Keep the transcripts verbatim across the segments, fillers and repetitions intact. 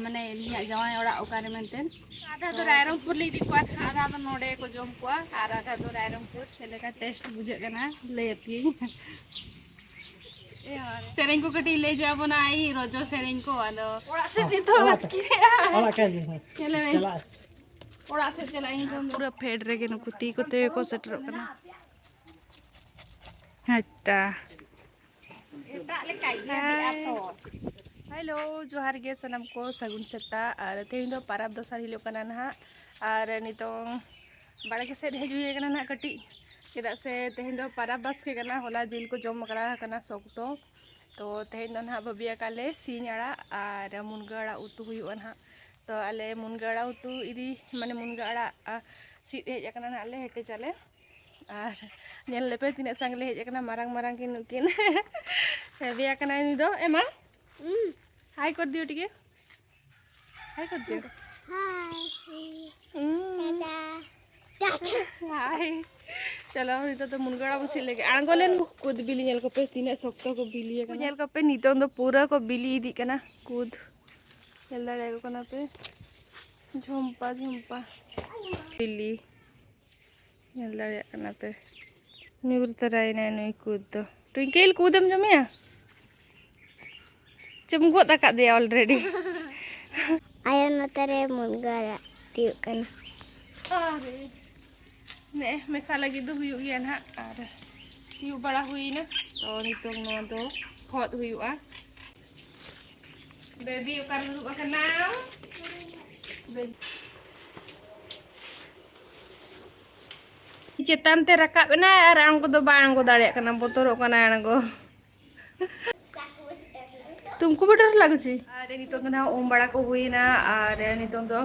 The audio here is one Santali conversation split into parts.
ᱢᱟᱱᱮ ᱤᱧᱟᱹᱜ ᱡᱟᱶᱟᱭ ᱚᱲᱟᱜ ᱚᱠᱟᱨᱮ ᱢᱮᱱᱛᱮ᱾ ᱟᱫᱷᱟ ᱫᱚ ᱨᱟᱭᱨᱚᱝᱯᱩᱨ ᱞᱮ ᱤᱫᱤ ᱠᱚᱣᱟ, ᱟᱫᱷᱟ ᱫᱚ ᱱᱚᱰᱮ ᱠᱚ ᱡᱚᱢ ᱠᱚᱣᱟ, ᱟᱨ ᱟᱫᱷᱟ ᱫᱚ ᱨᱟᱭᱨᱚᱝᱯᱩᱨ᱾ ᱪᱮᱫ ᱞᱮᱠᱟ ᱴᱮᱥᱴ ᱵᱩᱡᱷᱟᱹᱜ ᱠᱟᱱᱟ ᱞᱟᱹᱭ ᱟᱯᱮᱭᱟᱹᱧ᱾ ᱥᱮᱨᱮᱧ ᱠᱚ ᱠᱟᱹᱴᱤᱡ ᱞᱟᱹᱭ ᱡᱚ ᱟᱵᱚᱱᱟ, ᱟᱭ ᱨᱚᱡᱚ ᱥᱮᱨᱮᱧ ᱠᱚ᱾ ᱟᱫᱚ ᱚᱲᱟᱜ ᱥᱮᱫ ᱤᱫᱤ ᱛᱚ ᱚᱲᱟᱜ ᱞᱟᱹᱠᱛᱤ ᱨᱮᱭᱟᱜ᱾ ᱚᱲᱟᱜ ᱠᱷᱟᱡ ᱜᱮ, ᱦᱮᱸ᱾ ᱧᱮᱞᱮ ᱢᱮ᱾ ᱪᱟᱞᱟᱜ᱾ ᱚᱲᱟᱜ ᱥᱮᱫ ᱪᱟᱞᱟᱜ ᱤᱧ ᱫᱚ᱾ ᱯᱩᱨᱟᱹ ᱯᱷᱮᱰ ᱨᱮᱜᱮ ᱱᱩᱠᱩ ᱛᱤ ᱠᱚᱛᱮ ᱠᱚ ᱥᱮᱴᱮᱨᱚᱜ ᱠᱟᱱᱟ᱾ ᱦᱮᱸᱴᱟ᱾ ᱮᱴᱟᱜ ᱞᱮᱠᱟ ᱤᱭᱟᱹ ᱛᱚ᱾ ᱦᱮᱞᱳ, ᱡᱚᱦᱟᱨ ᱜᱮ ᱥᱟᱱᱟᱢ ᱠᱚ, ᱥᱟᱹᱜᱩᱱ ᱥᱮᱛᱟᱜ᱾ ᱟᱨ ᱛᱮᱦᱮᱧ ᱫᱚ ᱯᱟᱨᱟᱵᱽ ᱫᱚᱥᱟᱨ ᱦᱤᱞᱳᱜ ᱠᱟᱱᱟ ᱱᱟᱦᱟᱜ, ᱟᱨ ᱱᱤᱛᱚᱝ ᱵᱟᱲᱜᱮ ᱥᱮᱫ ᱦᱮᱡ ᱦᱩᱭ ᱟᱠᱟᱱᱟ ᱱᱟᱦᱟᱜ ᱠᱟᱹᱴᱤᱡ, ᱪᱮᱫᱟᱜ ᱥᱮ ᱛᱮᱦᱮᱧ ᱫᱚ ᱯᱟᱨᱟᱵᱽ ᱵᱟᱥᱠᱮ ᱠᱟᱱᱟ᱾ ᱦᱚᱞᱟ ᱡᱤᱞ ᱠᱚ ᱡᱚᱢ ᱟᱠᱟᱫᱟ ᱠᱟᱱᱟ ᱥᱚᱠᱛᱚ, ᱛᱚ ᱛᱮᱦᱮᱧ ᱫᱚ ᱱᱟᱦᱟᱜ ᱵᱷᱟᱹᱵᱤ ᱟᱠᱟᱫ ᱞᱮ ᱥᱤᱧ ᱟᱲᱟᱜ ᱟᱨ ᱢᱩᱱᱜᱟᱹ ᱟᱲᱟᱜ ᱩᱛᱩ ᱦᱩᱭᱩᱜᱼᱟ ᱱᱟᱦᱟᱜ᱾ ᱛᱚ ᱟᱞᱮ ᱢᱩᱱᱜᱟᱹ ᱟᱲᱟᱜ ᱩᱛᱩ ᱤᱫᱤ, ᱢᱟᱱᱮ ᱢᱩᱱᱜᱟᱹ ᱟᱲᱟᱜ, ᱟ, ᱥᱤᱫ ᱦᱮᱡ ᱟᱠᱟᱱᱟ ᱱᱟᱦᱟᱜ ᱞᱮ ᱦᱮᱴᱮᱡᱟᱞᱮ᱾ ᱟᱨ ᱧᱮᱞ ᱞᱮᱯᱮ ᱛᱤᱱᱟᱹᱜ ᱥᱟᱸᱜᱮ ᱞᱮ ᱦᱮᱡ ᱟᱠᱟᱱᱟ, ᱢᱟᱨᱟᱝ ᱢᱟᱨᱟᱝ ᱠᱤᱱ ᱱᱩᱠᱤᱱ᱾ ᱦᱮᱵᱤ ᱟᱠᱟᱱᱟᱭ ᱱᱩᱭ ᱫᱚ᱾ ᱮᱢᱟ, ᱦᱩᱸ᱾ ᱦᱟᱭ ᱠᱚᱨ ᱫᱤᱭᱳ ᱴᱤᱠᱮ᱾ ᱦᱟᱭ ᱠᱚᱨ ᱫᱤᱭᱳ᱾ ᱦᱟᱭ᱾ ᱦᱩᱸ᱾ ᱴᱟᱴᱟ᱾ ᱴᱟᱴᱟ᱾ ᱦᱟᱭ᱾ ᱪᱚᱞᱚ, ᱱᱤᱛᱚᱜ ᱫᱚ ᱢᱩᱱᱜᱟᱹ ᱟᱲᱟᱜ ᱵᱚᱱ ᱥᱤᱫ ᱞᱮᱜᱮ᱾ ᱟᱬᱜᱚ ᱞᱮᱱ ᱠᱩᱫ ᱵᱤᱞᱤ ᱧᱮᱞ ᱠᱚᱯᱮ, ᱛᱤᱱᱟᱹᱜ ᱥᱚᱠᱛᱚ ᱠᱚ ᱵᱤᱞᱤ ᱟᱠᱟᱱᱟ᱾ ᱧᱮᱞ ᱠᱚᱯᱮ, ᱱᱤᱛᱚᱝ ᱫᱚ ᱯᱩᱨᱟᱹ ᱠᱚ ᱵᱤᱞᱤ ᱤᱫᱤᱜ ᱠᱟᱱᱟ ᱠᱩᱫ᱾ ᱧᱮᱞ ᱫᱟᱲᱮᱭᱟᱠᱚ ᱠᱟᱱᱟ ᱯᱮ᱾ ᱡᱷᱚᱢᱯᱟ, ᱡᱷᱚᱢᱯᱟ᱾ ᱵᱤᱞᱤ᱾ ᱧᱮᱞ ᱫᱟᱲᱮᱭᱟᱜ ᱠᱟᱱᱟ ᱯᱮ᱾ ᱧᱩᱨ ᱛᱚᱨᱟᱭᱮᱱᱟᱭ ᱱᱩᱭ ᱠᱩᱫ ᱫᱚ᱾ ᱴᱩᱭᱝᱠᱮᱞ, ᱠᱩᱫ ᱮᱢ ᱡᱚᱢᱮᱭᱟ? ᱪᱮᱢ ᱜᱚᱫ ᱟᱠᱟᱫ ᱫᱮᱭᱟ already? ᱟᱭᱳ, ᱱᱚᱛᱮ ᱨᱮ ᱢᱩᱱᱜᱟᱹ ᱟᱲᱟᱜ ᱛᱤᱭᱳᱜ ᱠᱟᱱᱟ᱾ ᱟᱨᱮ, ᱱᱮᱜᱼᱮ ᱢᱮᱥᱟ ᱞᱟᱹᱜᱤᱫ ᱫᱚ ᱦᱩᱭᱩᱜ ᱜᱮᱭᱟ ᱱᱟᱦᱟᱜ᱾ ᱟᱨ ᱥᱤᱭᱳᱜ ᱵᱟᱲᱟ ᱦᱩᱭᱱᱟ, ᱛᱚ ᱱᱤᱛᱚᱝ ᱱᱚᱣᱟ ᱫᱚ ᱦᱚᱫ ᱦᱩᱭᱩᱜᱼᱟ᱾ ᱵᱮᱵᱤ ᱚᱠᱟᱨᱮ ᱫᱩᱲᱩᱵ ᱟᱠᱟᱱᱟᱢ? ᱵᱮᱵᱤ᱾ ᱪᱮᱛᱟᱱ ᱛᱮ ᱨᱟᱠᱟᱵ ᱮᱱᱟᱭ ᱟᱨ ᱟᱬᱜᱚ ᱫᱚ ᱵᱟᱭ ᱟᱬᱜᱚ ᱫᱟᱲᱮᱭᱟᱜ ᱠᱟᱱᱟ, ᱵᱚᱛᱚᱨᱚᱜ ᱠᱟᱱᱟᱭ ᱟᱬᱜᱚ᱾ ᱛᱩᱢᱠᱩ ᱵᱚᱴᱚᱨ ᱞᱟᱜᱩᱪᱤ? ᱟᱨ ᱱᱤᱛᱚᱜ ᱫᱚ ᱱᱟᱦᱟᱜ ᱩᱢ ᱵᱟᱲᱟ ᱠᱚ ᱦᱩᱭᱱᱟ, ᱟᱨ ᱱᱤᱛᱚᱜ ᱫᱚ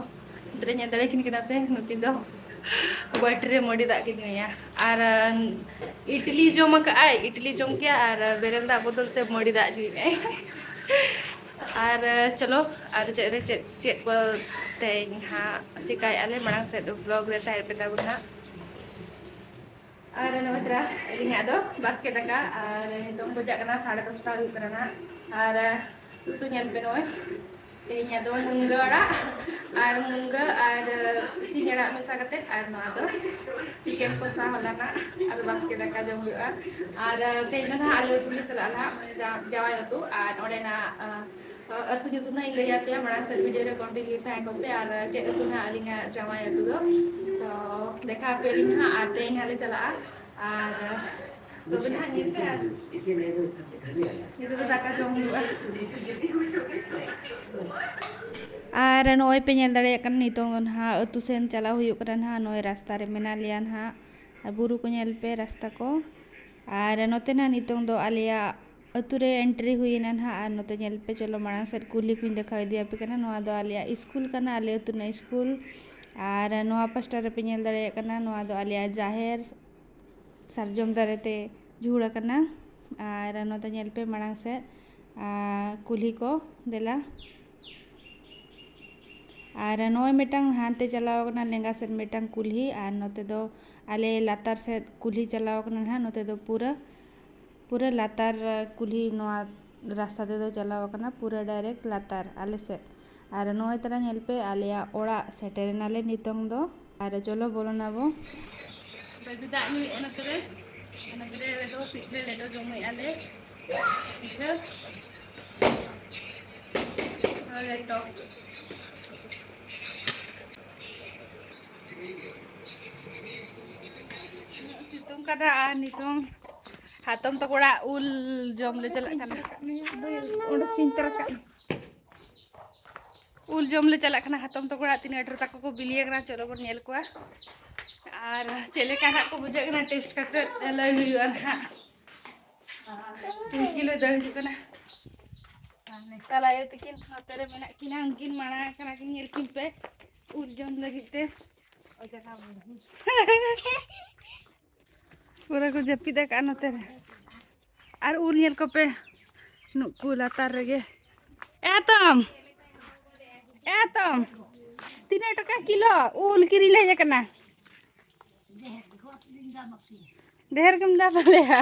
ᱱᱚᱛᱮ ᱨᱮ ᱧᱮᱞ ᱫᱟᱲᱮᱭᱟᱠᱤᱱ ᱠᱟᱱᱟ ᱯᱮ, ᱱᱩᱠᱤᱱ ᱫᱚ ᱵᱟᱹᱴᱤ ᱨᱮ ᱢᱟᱹᱰᱤ ᱫᱟᱜ ᱠᱤᱱ ᱧᱩᱭᱟ᱾ ᱟᱨ ᱤᱰᱞᱤ ᱡᱚᱢ ᱟᱠᱟᱫ ᱟᱭ, ᱤᱰᱞᱤ ᱡᱚᱢ ᱠᱮᱜᱼᱟ, ᱟᱨ ᱵᱮᱨᱮᱞ ᱫᱟᱜ ᱵᱚᱫᱚᱞ ᱛᱮ ᱢᱟᱹᱰᱤ ᱫᱟᱜ ᱧᱩᱭᱮᱫᱟᱭ᱾ ᱟᱨ ᱪᱚᱞᱚ, ᱟᱨ ᱪᱮᱫ ᱨᱮ ᱪᱮᱫ, ᱪᱮᱫ ᱠᱚ ᱛᱮᱦᱮᱧ ᱦᱟᱸᱜ ᱪᱮᱠᱟᱭᱮᱫᱼᱟ ᱞᱮ, ᱢᱟᱲᱟᱝ ᱥᱮᱫ vlog ᱨᱮ ᱛᱟᱦᱮᱸ ᱯᱮ ᱛᱟᱵᱚᱱ ᱦᱟᱸᱜ᱾ ᱟᱨ ᱱᱚᱜᱼᱚᱭ ᱛᱚᱨᱟ ᱟᱹᱞᱤᱧᱟᱜ ᱫᱚ ᱵᱟᱥᱠᱮ ᱫᱟᱠᱟ, ᱟᱨ ᱱᱤᱛᱚᱝ ᱵᱟᱡᱟᱜ ᱠᱟᱱᱟ ᱥᱟᱲᱮ ᱫᱚᱥᱴᱟ ᱦᱩᱭᱩᱜ ᱠᱟᱱᱟ ᱱᱟᱦᱟᱜ᱾ ᱟᱨ ᱩᱛᱩ ᱧᱮᱞ ᱯᱮ ᱱᱚᱜᱼᱚᱭ, ᱛᱮᱦᱮᱧᱟᱜ ᱫᱚ ᱢᱩᱱᱜᱟᱹ ᱟᱲᱟᱜ ᱟᱨ ᱢᱩᱱᱜᱟᱹ ᱟᱨ ᱥᱤᱧ ᱟᱲᱟᱜ ᱢᱮᱥᱟ ᱠᱟᱛᱮ, ᱟᱨ ᱱᱚᱣᱟ ᱫᱚ ᱪᱤᱠᱮᱱ ᱠᱚᱥᱟ ᱦᱚᱞᱟᱱᱟᱜ, ᱟᱨ ᱵᱟᱥᱠᱮ ᱫᱟᱠᱟ ᱡᱚᱢ ᱦᱩᱭᱩᱜᱼᱟ᱾ ᱟᱨ ᱛᱮᱦᱮᱧ ᱫᱚ ᱱᱟᱦᱟᱜ ᱟᱞᱮ ᱟᱹᱛᱩ ᱞᱮ ᱪᱟᱞᱟᱜᱼᱟ ᱱᱟᱦᱟᱜ, ᱢᱟᱱᱮ ᱡᱟ-, ᱡᱟᱶᱟᱭ ᱟᱹᱛᱩ᱾ ᱟᱨ ᱚᱸᱰᱮᱱᱟᱜ, ᱟᱹᱛᱩ ᱧᱩᱛᱩᱢ ᱱᱟᱦᱟᱜ ᱤᱧ ᱞᱟᱹᱭ ᱟᱯᱮᱭᱟ, ᱢᱟᱲᱟᱝ ᱥᱮᱫ ᱵᱷᱤᱰᱤᱭᱳ ᱨᱮ ᱠᱚᱱᱴᱤᱱᱤᱭᱩ ᱛᱟᱦᱮᱸ ᱠᱚᱜ ᱯᱮ᱾ ᱟᱨ ᱪᱮᱫ ᱟᱹᱛᱩ ᱱᱟᱦᱟᱜ ᱟᱹᱞᱤᱧᱟᱜ ᱡᱟᱶᱟᱭ ᱟᱹᱛᱩ ᱫᱚ, ᱛᱚ ᱫᱮᱠᱷᱟᱣ ᱟᱯᱮᱭᱟᱞᱤᱧ ᱱᱟᱦᱟᱜ᱾ ᱟᱨ ᱛᱮᱦᱮᱧ ᱱᱟᱦᱟᱜ ᱞᱮ ᱪᱟᱞᱟᱜᱼᱟ, ᱟᱨ ᱛᱚᱵᱮ ᱱᱟᱦᱟᱜ ᱧᱮᱞ ᱯᱮ, ᱟᱨ ᱱᱤᱛᱚᱜ ᱫᱚ ᱫᱟᱠᱟ ᱡᱚᱢ ᱦᱩᱭᱩᱜᱼᱟ᱾ ᱟᱨ ᱱᱚᱜᱼᱚᱭ ᱯᱮ ᱧᱮᱞ ᱫᱟᱲᱮᱭᱟᱜ ᱠᱟᱱᱟ, ᱱᱤᱛᱚᱝ ᱫᱚ ᱱᱟᱦᱟᱜ ᱟᱹᱛᱩ ᱥᱮᱱ ᱪᱟᱞᱟᱣ ᱦᱩᱭᱩᱜ ᱠᱟᱱᱟ ᱱᱟᱦᱟᱜ᱾ ᱱᱚᱜᱼᱚᱭ ᱨᱟᱥᱛᱟ ᱨᱮ ᱢᱮᱱᱟᱜ ᱞᱮᱭᱟ ᱱᱟᱦᱟᱜ, ᱟᱨ ᱵᱩᱨᱩ ᱠᱚ ᱧᱮᱞ ᱯᱮ, ᱨᱟᱥᱛᱟ ᱠᱚ᱾ ᱟᱨ ᱱᱚᱛᱮ ᱱᱟᱦᱟᱜ ᱱᱤᱛᱚᱝ ᱫᱚ ᱟᱞᱮᱭᱟᱜ ᱟᱹᱛᱩ ᱨᱮ ᱮᱱᱴᱨᱤ ᱦᱩᱭᱮᱱᱟ ᱱᱟᱦᱟᱜ᱾ ᱟᱨ ᱱᱚᱛᱮ ᱧᱮᱞ ᱯᱮ, ᱪᱚᱞᱚ ᱢᱟᱲᱟᱝ ᱥᱮᱫ ᱠᱩᱞᱦᱤ ᱠᱚᱧ ᱫᱮᱠᱷᱟᱣ ᱤᱫᱤᱭᱟᱯᱮ ᱠᱟᱱᱟ᱾ ᱱᱚᱣᱟ ᱫᱚ ᱟᱞᱮᱭᱟᱜ ᱥᱠᱩᱞ ᱠᱟᱱᱟ, ᱟᱞᱮ ᱟᱹᱛᱩ ᱨᱮᱱᱟᱜ ᱥᱠᱩᱞ᱾ ᱟᱨ ᱱᱚᱣᱟ ᱯᱟᱥᱴᱟ ᱨᱮᱯᱮ ᱧᱮᱞ ᱫᱟᱲᱮᱭᱟᱜ ᱠᱟᱱᱟ, ᱱᱚᱣᱟ ᱫᱚ ᱟᱞᱮᱭᱟᱜ ᱡᱟᱦᱮᱨ, ᱥᱟᱨᱡᱚᱢ ᱫᱟᱨᱮ ᱛᱮ ᱡᱷᱩᱲ ᱟᱠᱟᱱᱟ᱾ ᱟᱨ ᱱᱚᱛᱮ ᱧᱮᱞ ᱯᱮ ᱢᱟᱲᱟᱝ ᱥᱮᱫ, ᱟᱨ ᱠᱩᱞᱦᱤ ᱠᱚ ᱫᱮᱞᱟ᱾ ᱟᱨ ᱱᱚᱜᱼᱚᱭ ᱢᱤᱫᱴᱟᱝ ᱦᱟᱱᱛᱮ ᱪᱟᱞᱟᱣ ᱟᱠᱟᱱᱟ, ᱞᱮᱸᱜᱟ ᱥᱮᱫ ᱢᱤᱫᱴᱟᱝ ᱠᱩᱞᱦᱤ, ᱟᱨ ᱱᱚᱛᱮ ᱫᱚ ᱟᱞᱮ ᱞᱟᱛᱟᱨ ᱥᱮᱫ ᱠᱩᱞᱦᱤ ᱪᱟᱞᱟᱣ ᱟᱠᱟᱱᱟ ᱱᱟᱦᱟᱜ᱾ ᱱᱚᱛᱮ ᱫᱚ ᱯᱩᱨᱟᱹ, ᱯᱩᱨᱟᱹ ᱞᱟᱛᱟᱨ ᱠᱩᱞᱦᱤ ᱱᱚᱣᱟ ᱨᱟᱥᱛᱟ ᱛᱮᱫᱚ ᱪᱟᱞᱟᱣ ᱟᱠᱟᱱᱟ, ᱯᱩᱨᱟᱹ ᱰᱟᱭᱨᱮᱠᱴ ᱞᱟᱛᱟᱨ ᱟᱞᱮ ᱥᱮᱫ᱾ ᱟᱨ ᱱᱚᱜᱼᱚᱭ ᱛᱟᱨᱟ ᱧᱮᱞ ᱯᱮ, ᱟᱞᱮᱭᱟᱜ ᱚᱲᱟᱜ ᱥᱮᱴᱮᱨ ᱮᱱᱟᱞᱮ ᱱᱤᱛᱚᱝ ᱫᱚ᱾ ᱟᱨ ᱪᱚᱞᱚ ᱵᱚᱞᱚᱱᱟᱵᱚ᱾ ᱵᱟᱹᱵᱤ ᱫᱟᱜ ᱧᱩᱭᱮᱫ ᱚᱱᱟ ᱛᱮᱨᱮ, ᱚᱱᱟ ᱛᱮᱨᱮ ᱨᱮᱫᱚ ᱯᱤᱴᱷᱟᱹ ᱞᱮᱴᱚ ᱡᱚᱢᱮᱫᱼᱟ ᱞᱮ᱾ ᱯᱤᱴᱷᱟᱹ ᱟᱨ ᱞᱮᱴᱚ᱾ ᱩᱱᱟᱹᱜ ᱥᱤᱛᱩᱝ ᱠᱟᱱᱟ᱾ ᱟᱨ ᱱᱤᱛᱚᱝ ᱦᱟᱛᱚᱢ ᱛᱟᱠᱚ ᱚᱲᱟᱜ ᱩᱞ ᱡᱚᱢ ᱞᱮ ᱪᱟᱞᱟᱜ ᱠᱟᱱᱟ᱾ ᱚᱸᱰᱮ ᱥᱤᱧ ᱛᱚᱨᱟ ᱠᱟᱜ ᱢᱮ᱾ ᱩᱞ ᱡᱚᱢ ᱞᱮ ᱪᱟᱞᱟᱜ ᱠᱟᱱᱟ᱾ ᱦᱟᱛᱚᱢ ᱛᱟᱠᱚ ᱚᱲᱟᱜ ᱛᱤᱱᱟᱹᱜ ᱰᱷᱮᱨ ᱛᱟᱠᱚ ᱠᱚ ᱵᱤᱞᱤ ᱟᱠᱟᱱᱟ, ᱪᱚᱞᱚ ᱵᱚᱱ ᱧᱮᱞ ᱠᱚᱣᱟ᱾ ᱟᱨ ᱪᱮᱫ ᱞᱮᱠᱟ ᱱᱟᱜ ᱠᱚ ᱵᱩᱡᱷᱟᱹᱜ ᱠᱟᱱᱟ, ᱴᱮᱥᱴ ᱠᱟᱛᱮ ᱞᱟᱹᱭ ᱦᱩᱭᱩᱜᱼᱟ ᱱᱟᱦᱟᱜ᱾ ᱛᱤᱱ ᱠᱤᱞᱳ ᱫᱟᱹᱲ ᱦᱤᱡᱩᱜ ᱠᱟᱱᱟ᱾ ᱛᱟᱞᱟ ᱟᱭᱳ ᱛᱟᱹᱠᱤᱱ ᱱᱚᱛᱮ ᱨᱮ ᱢᱮᱱᱟᱜ ᱠᱤᱱᱟ, ᱩᱱᱠᱤᱱ ᱢᱟᱲᱟᱝ ᱠᱟᱱᱟ ᱠᱤᱱ, ᱧᱮᱞ ᱠᱤᱱ ᱯᱮ ᱩᱞ ᱡᱚᱢ ᱞᱟᱹᱜᱤᱫ ᱛᱮ᱾ ᱯᱩᱨᱟᱹ ᱠᱚ ᱡᱟᱹᱯᱤᱫ ᱟᱠᱟᱫᱼᱟ ᱱᱚᱛᱮ ᱨᱮ᱾ ᱟᱨ ᱩᱞ ᱧᱮᱞ ᱠᱚᱯᱮ, ᱱᱩᱠᱩ ᱞᱟᱛᱟᱨ ᱨᱮᱜᱮ᱾ ᱮ ᱦᱟᱛᱚᱢ, ᱮ ᱦᱟᱛᱚᱢ, ᱛᱤᱱᱟᱹᱜ ᱴᱟᱠᱟ ᱠᱤᱞᱳ ᱩᱞ ᱠᱤᱨᱤᱧ ᱞᱮ ᱦᱮᱡ ᱟᱠᱟᱱᱟ? ᱰᱷᱮᱨ ᱜᱮᱢ ᱫᱟᱢ ᱟᱞᱮᱭᱟ᱾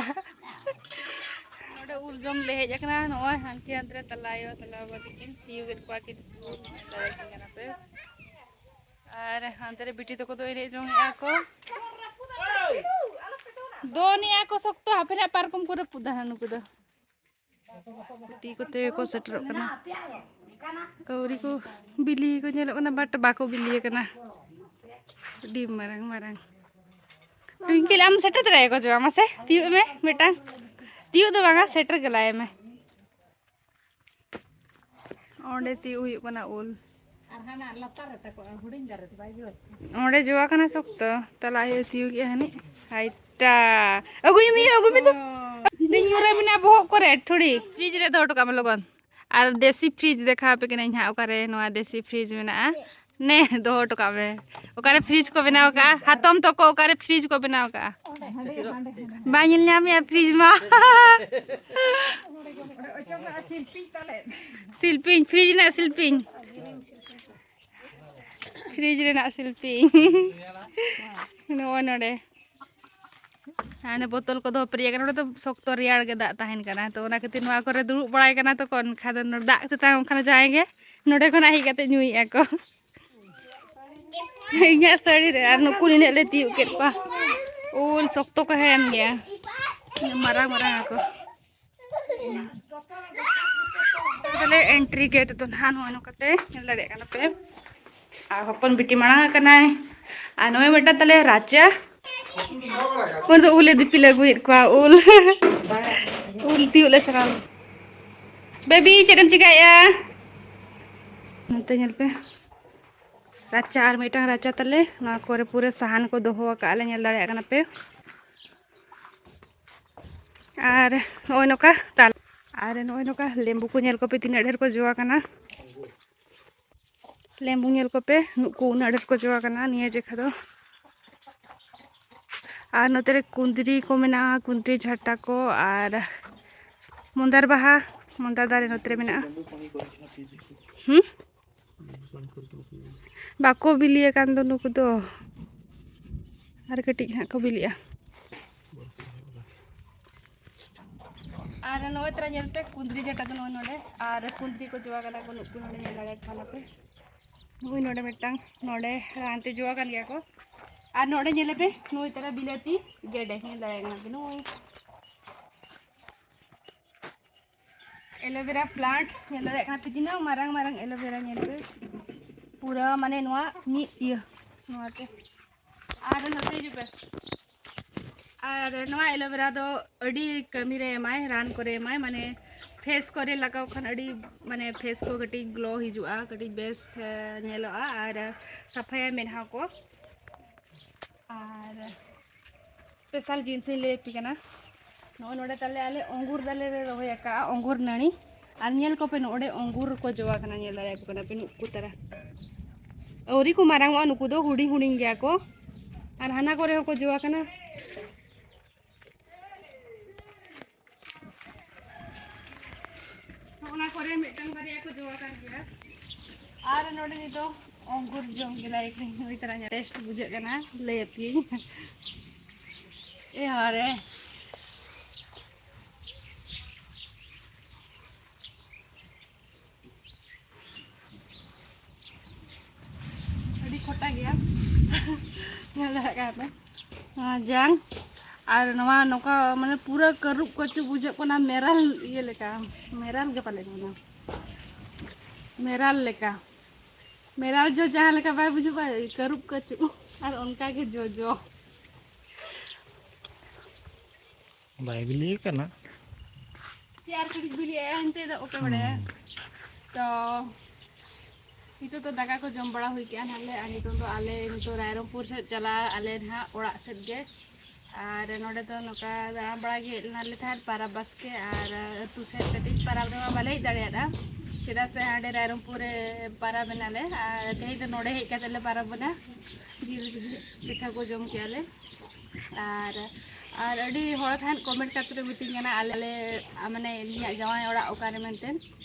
ᱩᱞ ᱡᱚᱢ ᱞᱮ ᱦᱮᱡ ᱟᱠᱟᱱᱟ᱾ ᱱᱚᱜᱼᱚᱭ ᱦᱟᱱᱠᱮ ᱦᱟᱱᱛᱮ ᱨᱮ ᱛᱟᱞᱟ ᱟᱭᱳ, ᱛᱟᱞᱟ ᱵᱟᱵᱟ ᱛᱟᱹᱠᱤᱱ ᱛᱤᱭᱳᱜᱮᱫ ᱠᱚᱣᱟ ᱠᱤᱱ ᱩᱞ᱾ ᱧᱮᱞ ᱫᱟᱲᱮᱭᱟᱠᱤᱱ ᱠᱟᱱᱟ ᱯᱮ᱾ ᱟᱨ ᱦᱟᱱᱛᱮ ᱨᱮ ᱵᱤᱴᱤ ᱛᱟᱠᱚ ᱫᱚ ᱮᱱᱮᱡ ᱡᱚᱝ ᱮᱫᱼᱟ ᱠᱚ᱾ ᱫᱚᱱᱮᱜᱼᱟ ᱠᱚ ᱥᱚᱠᱛᱚ, ᱦᱟᱯᱮ ᱱᱟᱜ ᱯᱟᱨᱠᱚᱢ ᱠᱚ ᱨᱟᱹᱯᱩᱫᱟ ᱦᱟᱸᱜ ᱱᱩᱠᱩ ᱫᱚ᱾ ᱵᱤᱴᱤ ᱠᱚᱛᱮ ᱠᱚ ᱥᱮᱴᱮᱨᱚᱜ ᱠᱟᱱᱟ᱾ ᱟᱹᱣᱨᱤ ᱠᱚ ᱵᱤᱞᱤ ᱠᱚ ᱧᱮᱞᱚᱜ ᱠᱟᱱᱟ, but ᱵᱟᱠᱚ ᱵᱤᱞᱤ ᱟᱠᱟᱱᱟ᱾ ᱟᱹᱰᱤ ᱢᱟᱨᱟᱝ ᱢᱟᱨᱟᱝ᱾ ᱴᱩᱭᱝᱠᱤᱞ, ᱟᱢ ᱥᱮᱴᱮᱨ ᱫᱟᱲᱮᱭᱟᱠᱚᱣᱟ ᱪᱮ ᱵᱟᱝ? ᱢᱟᱥᱮ ᱛᱤᱭᱳᱜ ᱢᱮ ᱢᱤᱫᱴᱟᱝ᱾ ᱛᱤᱭᱳᱜ ᱫᱚ ᱵᱟᱝᱟ, ᱥᱮᱴᱮᱨ ᱜᱮ ᱞᱟᱭ ᱢᱮ᱾ ᱚᱸᱰᱮ ᱛᱤᱭᱳᱜ ᱦᱩᱭᱩᱜ ᱠᱟᱱᱟ ᱩᱞ᱾ ᱟᱨ ᱦᱟᱱᱟ ᱞᱟᱛᱟᱨ ᱨᱮ ᱛᱟᱠᱚ, ᱦᱩᱰᱤᱧ ᱫᱟᱨᱮ ᱫᱚ ᱵᱟᱭ ᱡᱚ᱾ ᱚᱸᱰᱮ ᱡᱚ ᱟᱠᱟᱱᱟ ᱥᱚᱠᱛᱚ, ᱛᱟᱞᱟ ᱟᱭᱳ ᱛᱤᱭᱳᱜᱮᱜᱼᱟ ᱦᱟᱹᱱᱤᱡ᱾ ᱦᱟᱭᱴᱟ, ᱟᱹᱜᱩᱭ ᱢᱮ, ᱟᱹᱜᱩᱭ ᱢᱮ ᱛᱚ᱾ ᱫᱤᱧ ᱧᱩᱨ ᱟᱢ ᱱᱟ ᱵᱚᱦᱚᱜ ᱠᱚᱨᱮ, ᱴᱷᱩᱲᱤ᱾ ᱯᱷᱨᱤᱡᱽ ᱨᱮ ᱫᱚᱦᱚ ᱦᱚᱴᱚ ᱠᱟᱜ ᱢᱮ ᱞᱚᱜᱚᱱ᱾ ᱟᱨ ᱫᱮᱥᱤ ᱯᱷᱨᱤᱡᱽ ᱫᱮᱠᱷᱟᱣ ᱟᱯᱮ ᱠᱟᱹᱱᱟᱹᱧ ᱦᱟᱸᱜ, ᱚᱠᱟᱨᱮ ᱱᱚᱣᱟ ᱫᱮᱥᱤ ᱯᱷᱨᱤᱡᱽ ᱢᱮᱱᱟᱜᱼᱟ᱾ ᱱᱮ, ᱫᱚᱦᱚ ᱦᱚᱴᱚ ᱠᱟᱜ ᱢᱮ᱾ ᱚᱠᱟᱨᱮ ᱯᱷᱨᱤᱡᱽ ᱠᱚ ᱵᱮᱱᱟᱣ ᱠᱟᱜᱼᱟ? ᱦᱟᱛᱚᱢ ᱛᱟᱠᱚ ᱚᱠᱟᱨᱮ ᱯᱷᱨᱤᱡᱽ ᱠᱚ ᱵᱮᱱᱟᱣ ᱠᱟᱜᱼᱟ? ᱵᱟᱭ ᱧᱮᱞ ᱧᱟᱢᱮᱜᱼᱟ ᱯᱷᱨᱤᱡᱽ ᱢᱟ᱾ ᱥᱤᱞᱯᱤᱧ, ᱯᱷᱨᱤᱡᱽ ᱨᱮᱱᱟᱜ ᱥᱤᱞᱯᱤᱧ᱾ ᱯᱷᱨᱤᱡᱽ ᱨᱮᱱᱟᱜ ᱥᱤᱞᱯᱤᱧ᱾ ᱱᱚᱜᱼᱚᱭ ᱱᱚᱰᱮ᱾ ᱦᱟᱱᱮ ᱵᱳᱛᱚᱞ ᱠᱚ ᱫᱚᱦᱚ ᱯᱮᱨᱮᱡ ᱟᱠᱟᱱᱟ᱾ ᱱᱚᱰᱮ ᱫᱚ ᱥᱚᱠᱛᱚ ᱨᱮᱭᱟᱲ ᱜᱮ ᱫᱟᱜ ᱛᱟᱦᱮᱱ ᱠᱟᱱᱟ, ᱛᱚ ᱚᱱᱟ ᱠᱷᱟᱹᱛᱤᱨ ᱱᱚᱣᱟ ᱠᱚᱨᱮ ᱫᱩᱲᱩᱵ ᱵᱟᱲᱟᱭ ᱠᱟᱱᱟ᱾ ᱛᱚ ᱮᱱᱠᱷᱟᱱ ᱫᱚ ᱫᱟᱜ ᱛᱮᱛᱟᱝ ᱠᱷᱟᱱ ᱡᱟᱦᱟᱸᱭ ᱜᱮ ᱱᱚᱰᱮ ᱠᱷᱚᱱᱟᱜ ᱦᱮᱡ ᱠᱟᱛᱮ ᱧᱩᱭᱮᱫᱼᱟ ᱠᱚ᱾ ᱤᱧᱟᱹᱜ ᱥᱟᱹᱲᱤ ᱨᱮ ᱟᱨ ᱱᱩᱠᱩ ᱱᱤᱱᱟᱹᱜ ᱞᱮ ᱛᱤᱭᱳᱜ ᱠᱮᱫ ᱠᱚᱣᱟ᱾ ᱩᱞ ᱥᱚᱠᱛᱚ ᱠᱚ ᱦᱮᱲᱮᱢ ᱜᱮᱭᱟ, ᱢᱟᱨᱟᱝ ᱢᱟᱨᱟᱝ ᱟᱠᱚ᱾ ᱛᱟᱦᱞᱮ entry gate ᱫᱚ ᱱᱟᱦᱟᱜ ᱱᱚᱜᱼᱚᱭ ᱱᱚᱝᱠᱟᱛᱮ ᱧᱮᱞ ᱫᱟᱲᱮᱭᱟᱜ ᱠᱟᱱᱟ ᱯᱮ᱾ ᱟᱨ ᱦᱚᱯᱚᱱ ᱵᱤᱴᱤ ᱢᱟᱲᱟᱝ ᱟᱠᱟᱱᱟᱭ᱾ ᱟᱨ ᱱᱚᱜᱼᱚᱭ ᱢᱤᱫᱴᱟᱝ ᱛᱟᱞᱮ ᱨᱟᱪᱟ᱾ ᱩᱱᱤ ᱫᱚ ᱩᱞᱮ ᱫᱤᱯᱤᱞ ᱟᱹᱜᱩᱭᱮᱫ ᱠᱚᱣᱟ, ᱩᱞ᱾ ᱩᱞ ᱛᱤᱭᱳᱜ ᱞᱮ ᱪᱟᱞᱟᱣ ᱞᱮᱱᱟ᱾ ᱵᱮᱵᱤ, ᱪᱮᱫ ᱮᱢ ᱪᱤᱠᱟᱭᱮᱫᱼᱟ? ᱱᱚᱛᱮ ᱧᱮᱞ ᱯᱮ, ᱨᱟᱪᱟ, ᱟᱨ ᱢᱤᱫᱴᱟᱝ ᱨᱟᱪᱟ ᱛᱟᱞᱮ᱾ ᱱᱚᱣᱟ ᱠᱚᱨᱮ ᱯᱩᱨᱟᱹ ᱥᱟᱦᱟᱱ ᱠᱚ ᱫᱚᱦᱚ ᱟᱠᱟᱫᱼᱟ ᱞᱮ, ᱧᱮᱞ ᱫᱟᱲᱮᱭᱟᱜ ᱠᱟᱱᱟ ᱯᱮ᱾ ᱟᱨ ᱱᱚᱜᱼᱚᱭ ᱱᱚᱝᱠᱟ ᱛᱟᱞ-, ᱟᱨ ᱱᱚᱜᱼᱚᱭ ᱱᱚᱝᱠᱟ ᱞᱮᱵᱩ ᱠᱚ ᱧᱮᱞ ᱠᱚᱯᱮ ᱛᱤᱱᱟᱹᱜ ᱰᱷᱮᱨ ᱠᱚ ᱡᱚ ᱟᱠᱟᱱᱟ᱾ ᱞᱮᱵᱩ ᱧᱮᱞ ᱠᱚᱯᱮ, ᱱᱩᱠᱩ ᱩᱱᱟᱹᱜ ᱰᱷᱮᱨ ᱠᱚ ᱡᱚ ᱟᱠᱟᱱᱟ ᱱᱤᱭᱟᱹ ᱡᱮᱠᱷᱟ ᱫᱚ᱾ ᱟᱨ ᱱᱚᱛᱮ ᱨᱮ ᱠᱩᱸᱫᱽᱨᱤ ᱠᱚ ᱢᱮᱱᱟᱜᱼᱟ, ᱠᱩᱸᱫᱽᱨᱤ ᱡᱷᱟᱴᱟ ᱠᱚ, ᱟᱨ ᱢᱚᱱᱫᱟᱨ ᱵᱟᱦᱟ, ᱢᱚᱱᱫᱟᱨ ᱫᱟᱨᱮ ᱱᱚᱛᱮ ᱨᱮ ᱢᱮᱱᱟᱜᱼᱟ᱾ ᱦᱩᱸ? ᱵᱟᱠᱚ ᱵᱤᱞᱤ ᱟᱠᱟᱱ ᱫᱚ ᱱᱩᱠᱩ ᱫᱚ, ᱟᱨ ᱠᱟᱹᱴᱤᱡ ᱦᱟᱸᱜ ᱠᱚ ᱵᱤᱞᱤᱜᱼᱟ᱾ ᱟᱨ ᱱᱚᱜᱼᱚᱭ ᱛᱚᱨᱟ ᱧᱮᱞ ᱯᱮ, ᱠᱩᱸᱫᱽᱨᱤ ᱡᱟᱴᱟ ᱫᱚ ᱱᱚᱜᱼᱚᱭ ᱱᱚᱰᱮ, ᱟᱨ ᱠᱩᱸᱫᱽᱨᱤ ᱠᱚ ᱡᱚ ᱟᱠᱟᱱᱟ ᱠᱚ, ᱱᱩᱠᱩ ᱱᱚᱰᱮ ᱧᱮᱞ ᱫᱟᱲᱮᱭᱟᱠᱚ ᱠᱟᱱᱟ ᱯᱮ᱾ ᱱᱩᱭ ᱱᱚᱰᱮ ᱢᱤᱫᱴᱟᱝ, ᱱᱚᱰᱮ ᱦᱟᱱᱛᱮ ᱡᱚ ᱟᱠᱟᱱ ᱜᱮᱭᱟ ᱠᱚ᱾ ᱟᱨ ᱱᱚᱰᱮ ᱧᱮᱞ ᱯᱮ, ᱱᱩᱭ ᱛᱚᱨᱟ ᱵᱤᱞᱟᱹᱛᱤ ᱜᱮᱰᱮ ᱧᱮᱞ ᱫᱟᱲᱮᱭᱟᱜ ᱠᱟᱱᱟ ᱯᱮ, ᱱᱩᱭ ᱮᱞᱳᱵᱮᱨᱟ ᱯᱞᱟᱱᱴ ᱧᱮᱞ ᱫᱟᱲᱮᱭᱟᱜ ᱠᱟᱱᱟ ᱯᱮ, ᱛᱤᱱᱟᱹᱜ ᱢᱟᱨᱟᱝ ᱢᱟᱨᱟᱝ ᱮᱞᱳᱵᱮᱨᱟ ᱧᱮᱞ ᱯᱮ, ᱯᱩᱨᱟᱹ ᱢᱟᱱᱮ ᱱᱚᱣᱟ ᱢᱤᱫ ᱤᱭᱟᱹ ᱱᱚᱣᱟᱛᱮ᱾ ᱟᱨ ᱱᱚᱛᱮ ᱦᱤᱡᱩᱜ ᱯᱮ᱾ ᱟᱨ ᱱᱚᱣᱟ ᱮᱞᱳᱵᱮᱨᱟ ᱫᱚ ᱟᱹᱰᱤ ᱠᱟᱹᱢᱤᱨᱮ ᱮᱢᱟᱭ, ᱨᱟᱱ ᱠᱚᱨᱮ ᱮᱢᱟᱭ, ᱢᱟᱱᱮ ᱯᱷᱮᱥ ᱠᱚᱨᱮ ᱞᱟᱜᱟᱣ ᱠᱷᱟᱱ ᱟᱹᱰᱤ ᱢᱟᱱᱮ ᱯᱷᱮᱥ ᱠᱚ ᱠᱟᱹᱴᱤᱡ ᱜᱞᱳ ᱦᱤᱡᱩᱜᱼᱟ, ᱠᱟᱹᱴᱤᱡ ᱵᱮᱥ ᱧᱮᱞᱚᱜᱼᱟ ᱟᱨ ᱥᱟᱯᱷᱟᱭᱟ ᱢᱮᱫᱦᱟ ᱠᱚ᱾ ᱟᱨ ᱥᱯᱮᱥᱟᱞ ᱡᱤᱱᱤᱥ ᱤᱧ ᱞᱟᱹᱭ ᱟᱯᱮ ᱠᱟᱱᱟ᱾ ᱱᱚᱜᱼᱚᱭ ᱱᱚᱰᱮ ᱛᱟᱞᱮ ᱟᱞᱮ ᱚᱝᱜᱩᱨ ᱫᱟᱨᱮ ᱞᱮ ᱨᱚᱦᱚᱭ ᱟᱠᱟᱫᱼᱟ, ᱚᱝᱜᱩᱨ ᱱᱟᱹᱲᱤ᱾ ᱟᱨ ᱧᱮᱞ ᱠᱚᱯᱮ, ᱱᱚᱰᱮ ᱚᱝᱜᱩᱨ ᱠᱚ ᱡᱚ ᱟᱠᱟᱱᱟ, ᱧᱮᱞ ᱫᱟᱲᱮᱭᱟᱠᱚ ᱠᱟᱱᱟ ᱯᱮ, ᱱᱩᱠᱩ ᱛᱟᱨᱟ ᱟᱹᱣᱨᱤ ᱠᱚ ᱢᱟᱨᱟᱝ ᱚᱜᱼᱟ, ᱱᱩᱠᱩ ᱫᱚ ᱦᱩᱰᱤᱧ ᱦᱩᱰᱤᱧ ᱜᱮᱭᱟ ᱠᱚ᱾ ᱟᱨ ᱦᱟᱱᱟ ᱠᱚᱨᱮ ᱦᱚᱸᱠᱚ ᱡᱚ ᱟᱠᱟᱱᱟ᱾ ᱚᱱᱟ ᱠᱚᱨᱮ ᱢᱤᱫᱴᱟᱝ ᱵᱟᱨᱭᱟ ᱠᱚ ᱡᱚ ᱟᱠᱟᱱ ᱜᱮᱭᱟ᱾ ᱟᱨ ᱱᱚᱰᱮ ᱱᱤᱛᱚᱜ ᱚᱝᱜᱩᱨ ᱡᱚᱢ ᱜᱮ ᱞᱟᱭᱮᱠ ᱦᱩᱭ ᱛᱟᱨᱟ ᱧᱚᱜ ᱴᱮᱥᱴ ᱵᱩᱡᱷᱟᱹᱜ ᱠᱟᱱᱟ, ᱞᱟᱹᱭ ᱟᱯᱮᱭᱟᱹᱧ᱾ ᱮ ᱦᱟᱨᱮ᱾ ᱟᱹᱰᱤ ᱠᱷᱚᱴᱟ ᱜᱮᱭᱟ᱾ ᱧᱮᱞ ᱫᱟᱲᱮᱭᱟᱜ ᱠᱟᱱᱟ ᱯᱮ᱾ ᱱᱚᱣᱟ ᱡᱟᱝ ᱟᱨ ᱱᱚᱣᱟ ᱱᱚᱝᱠᱟ ᱢᱟᱱᱮ ᱯᱩᱨᱟᱹ ᱠᱟᱹᱨᱩᱵ ᱠᱟᱹᱪᱩ ᱵᱩᱡᱷᱟᱹᱜ ᱠᱟᱱᱟ, ᱢᱮᱨᱟᱞ ᱤᱭᱟᱹ ᱞᱮᱠᱟ, ᱢᱮᱨᱟᱞ ᱜᱮ ᱯᱟᱞᱮ ᱠᱟᱱᱟ, ᱢᱮᱨᱟᱞ ᱞᱮᱠᱟ᱾ ᱢᱮᱨᱟᱞ ᱡᱚ ᱡᱟᱦᱟᱸ ᱞᱮᱠᱟ ᱵᱟᱭ ᱵᱩᱡᱷᱟᱹᱜᱼᱟ, ᱠᱟᱹᱨᱩᱵ ᱠᱟᱹᱪᱩ, ᱟᱨ ᱚᱱᱠᱟ ᱜᱮ ᱡᱚ ᱡᱚ᱾ ᱵᱟᱭ ᱵᱤᱞᱤ ᱟᱠᱟᱱᱟ᱾ ᱥᱮ ᱟᱨ ᱠᱟᱹᱴᱤᱡ ᱵᱤᱞᱤᱜᱼᱟ, ᱮᱱᱛᱮ ᱫᱚ ᱚᱠᱚᱭ ᱵᱟᱲᱟᱭᱟ᱾ ᱦᱩᱸ᱾ ᱛᱚ ᱱᱤᱛᱚᱜ ᱫᱚ ᱫᱟᱠᱟ ᱠᱚ ᱡᱚᱢ ᱵᱟᱲᱟ ᱦᱩᱭ ᱠᱮᱜᱼᱟ ᱱᱟᱦᱟᱜ ᱞᱮ, ᱟᱨ ᱱᱤᱛᱚᱜ ᱫᱚ ᱟᱞᱮ ᱱᱤᱛᱚᱜ ᱨᱟᱭᱨᱚᱝᱯᱩᱨ ᱥᱮᱫ ᱪᱟᱞᱟᱜ ᱟᱞᱮ ᱱᱟᱦᱟᱜ ᱚᱲᱟᱜ ᱥᱮᱫ ᱜᱮ᱾ ᱟᱨ ᱱᱚᱰᱮ ᱫᱚ ᱱᱚᱝᱠᱟ ᱫᱟᱬᱟ ᱵᱟᱲᱟ ᱜᱮ ᱦᱮᱡ ᱞᱮᱱᱟᱞᱮ ᱛᱟᱦᱮᱸᱫ ᱯᱟᱨᱟᱵᱽ ᱵᱟᱥᱠᱮ, ᱟᱨ ᱟᱹᱛᱩ ᱥᱮᱫ ᱠᱟᱹᱴᱤᱡ ᱯᱟᱨᱟᱵᱽ ᱨᱮᱢᱟ ᱵᱟᱞᱮ ᱦᱮᱡ ᱫᱟᱲᱮᱭᱟᱫᱟ, ᱪᱮᱫᱟᱜ ᱥᱮ ᱦᱟᱸᱰᱮ ᱨᱟᱭᱨᱚᱝᱯᱩᱨ ᱨᱮ ᱯᱟᱨᱟᱵᱽ ᱮᱱᱟᱞᱮ, ᱟᱨ ᱛᱮᱦᱮᱧ ᱫᱚ ᱱᱚᱰᱮ ᱦᱮᱡ ᱠᱟᱛᱮ ᱞᱮ ᱯᱟᱨᱟᱵᱽ ᱮᱱᱟ, ᱡᱤᱞ ᱯᱤᱴᱷᱟᱹ ᱠᱚ ᱡᱚᱢ ᱠᱮᱜᱼᱟ ᱞᱮ᱾ ᱟᱨ, ᱟᱨ ᱟᱹᱰᱤ ᱦᱚᱲ ᱛᱟᱦᱮᱸᱫ comment ᱠᱟᱛᱮ ᱯᱮ ᱢᱤᱛᱟᱹᱧ ᱠᱟᱱᱟ, ᱟᱞᱮ, ᱟᱞᱮ, ᱢᱟᱱᱮ ᱤᱧᱟᱹᱜ ᱡᱟᱶᱟᱭ ᱚᱲᱟᱜ ᱚᱠᱟᱨᱮ ᱢᱮᱱᱛᱮ᱾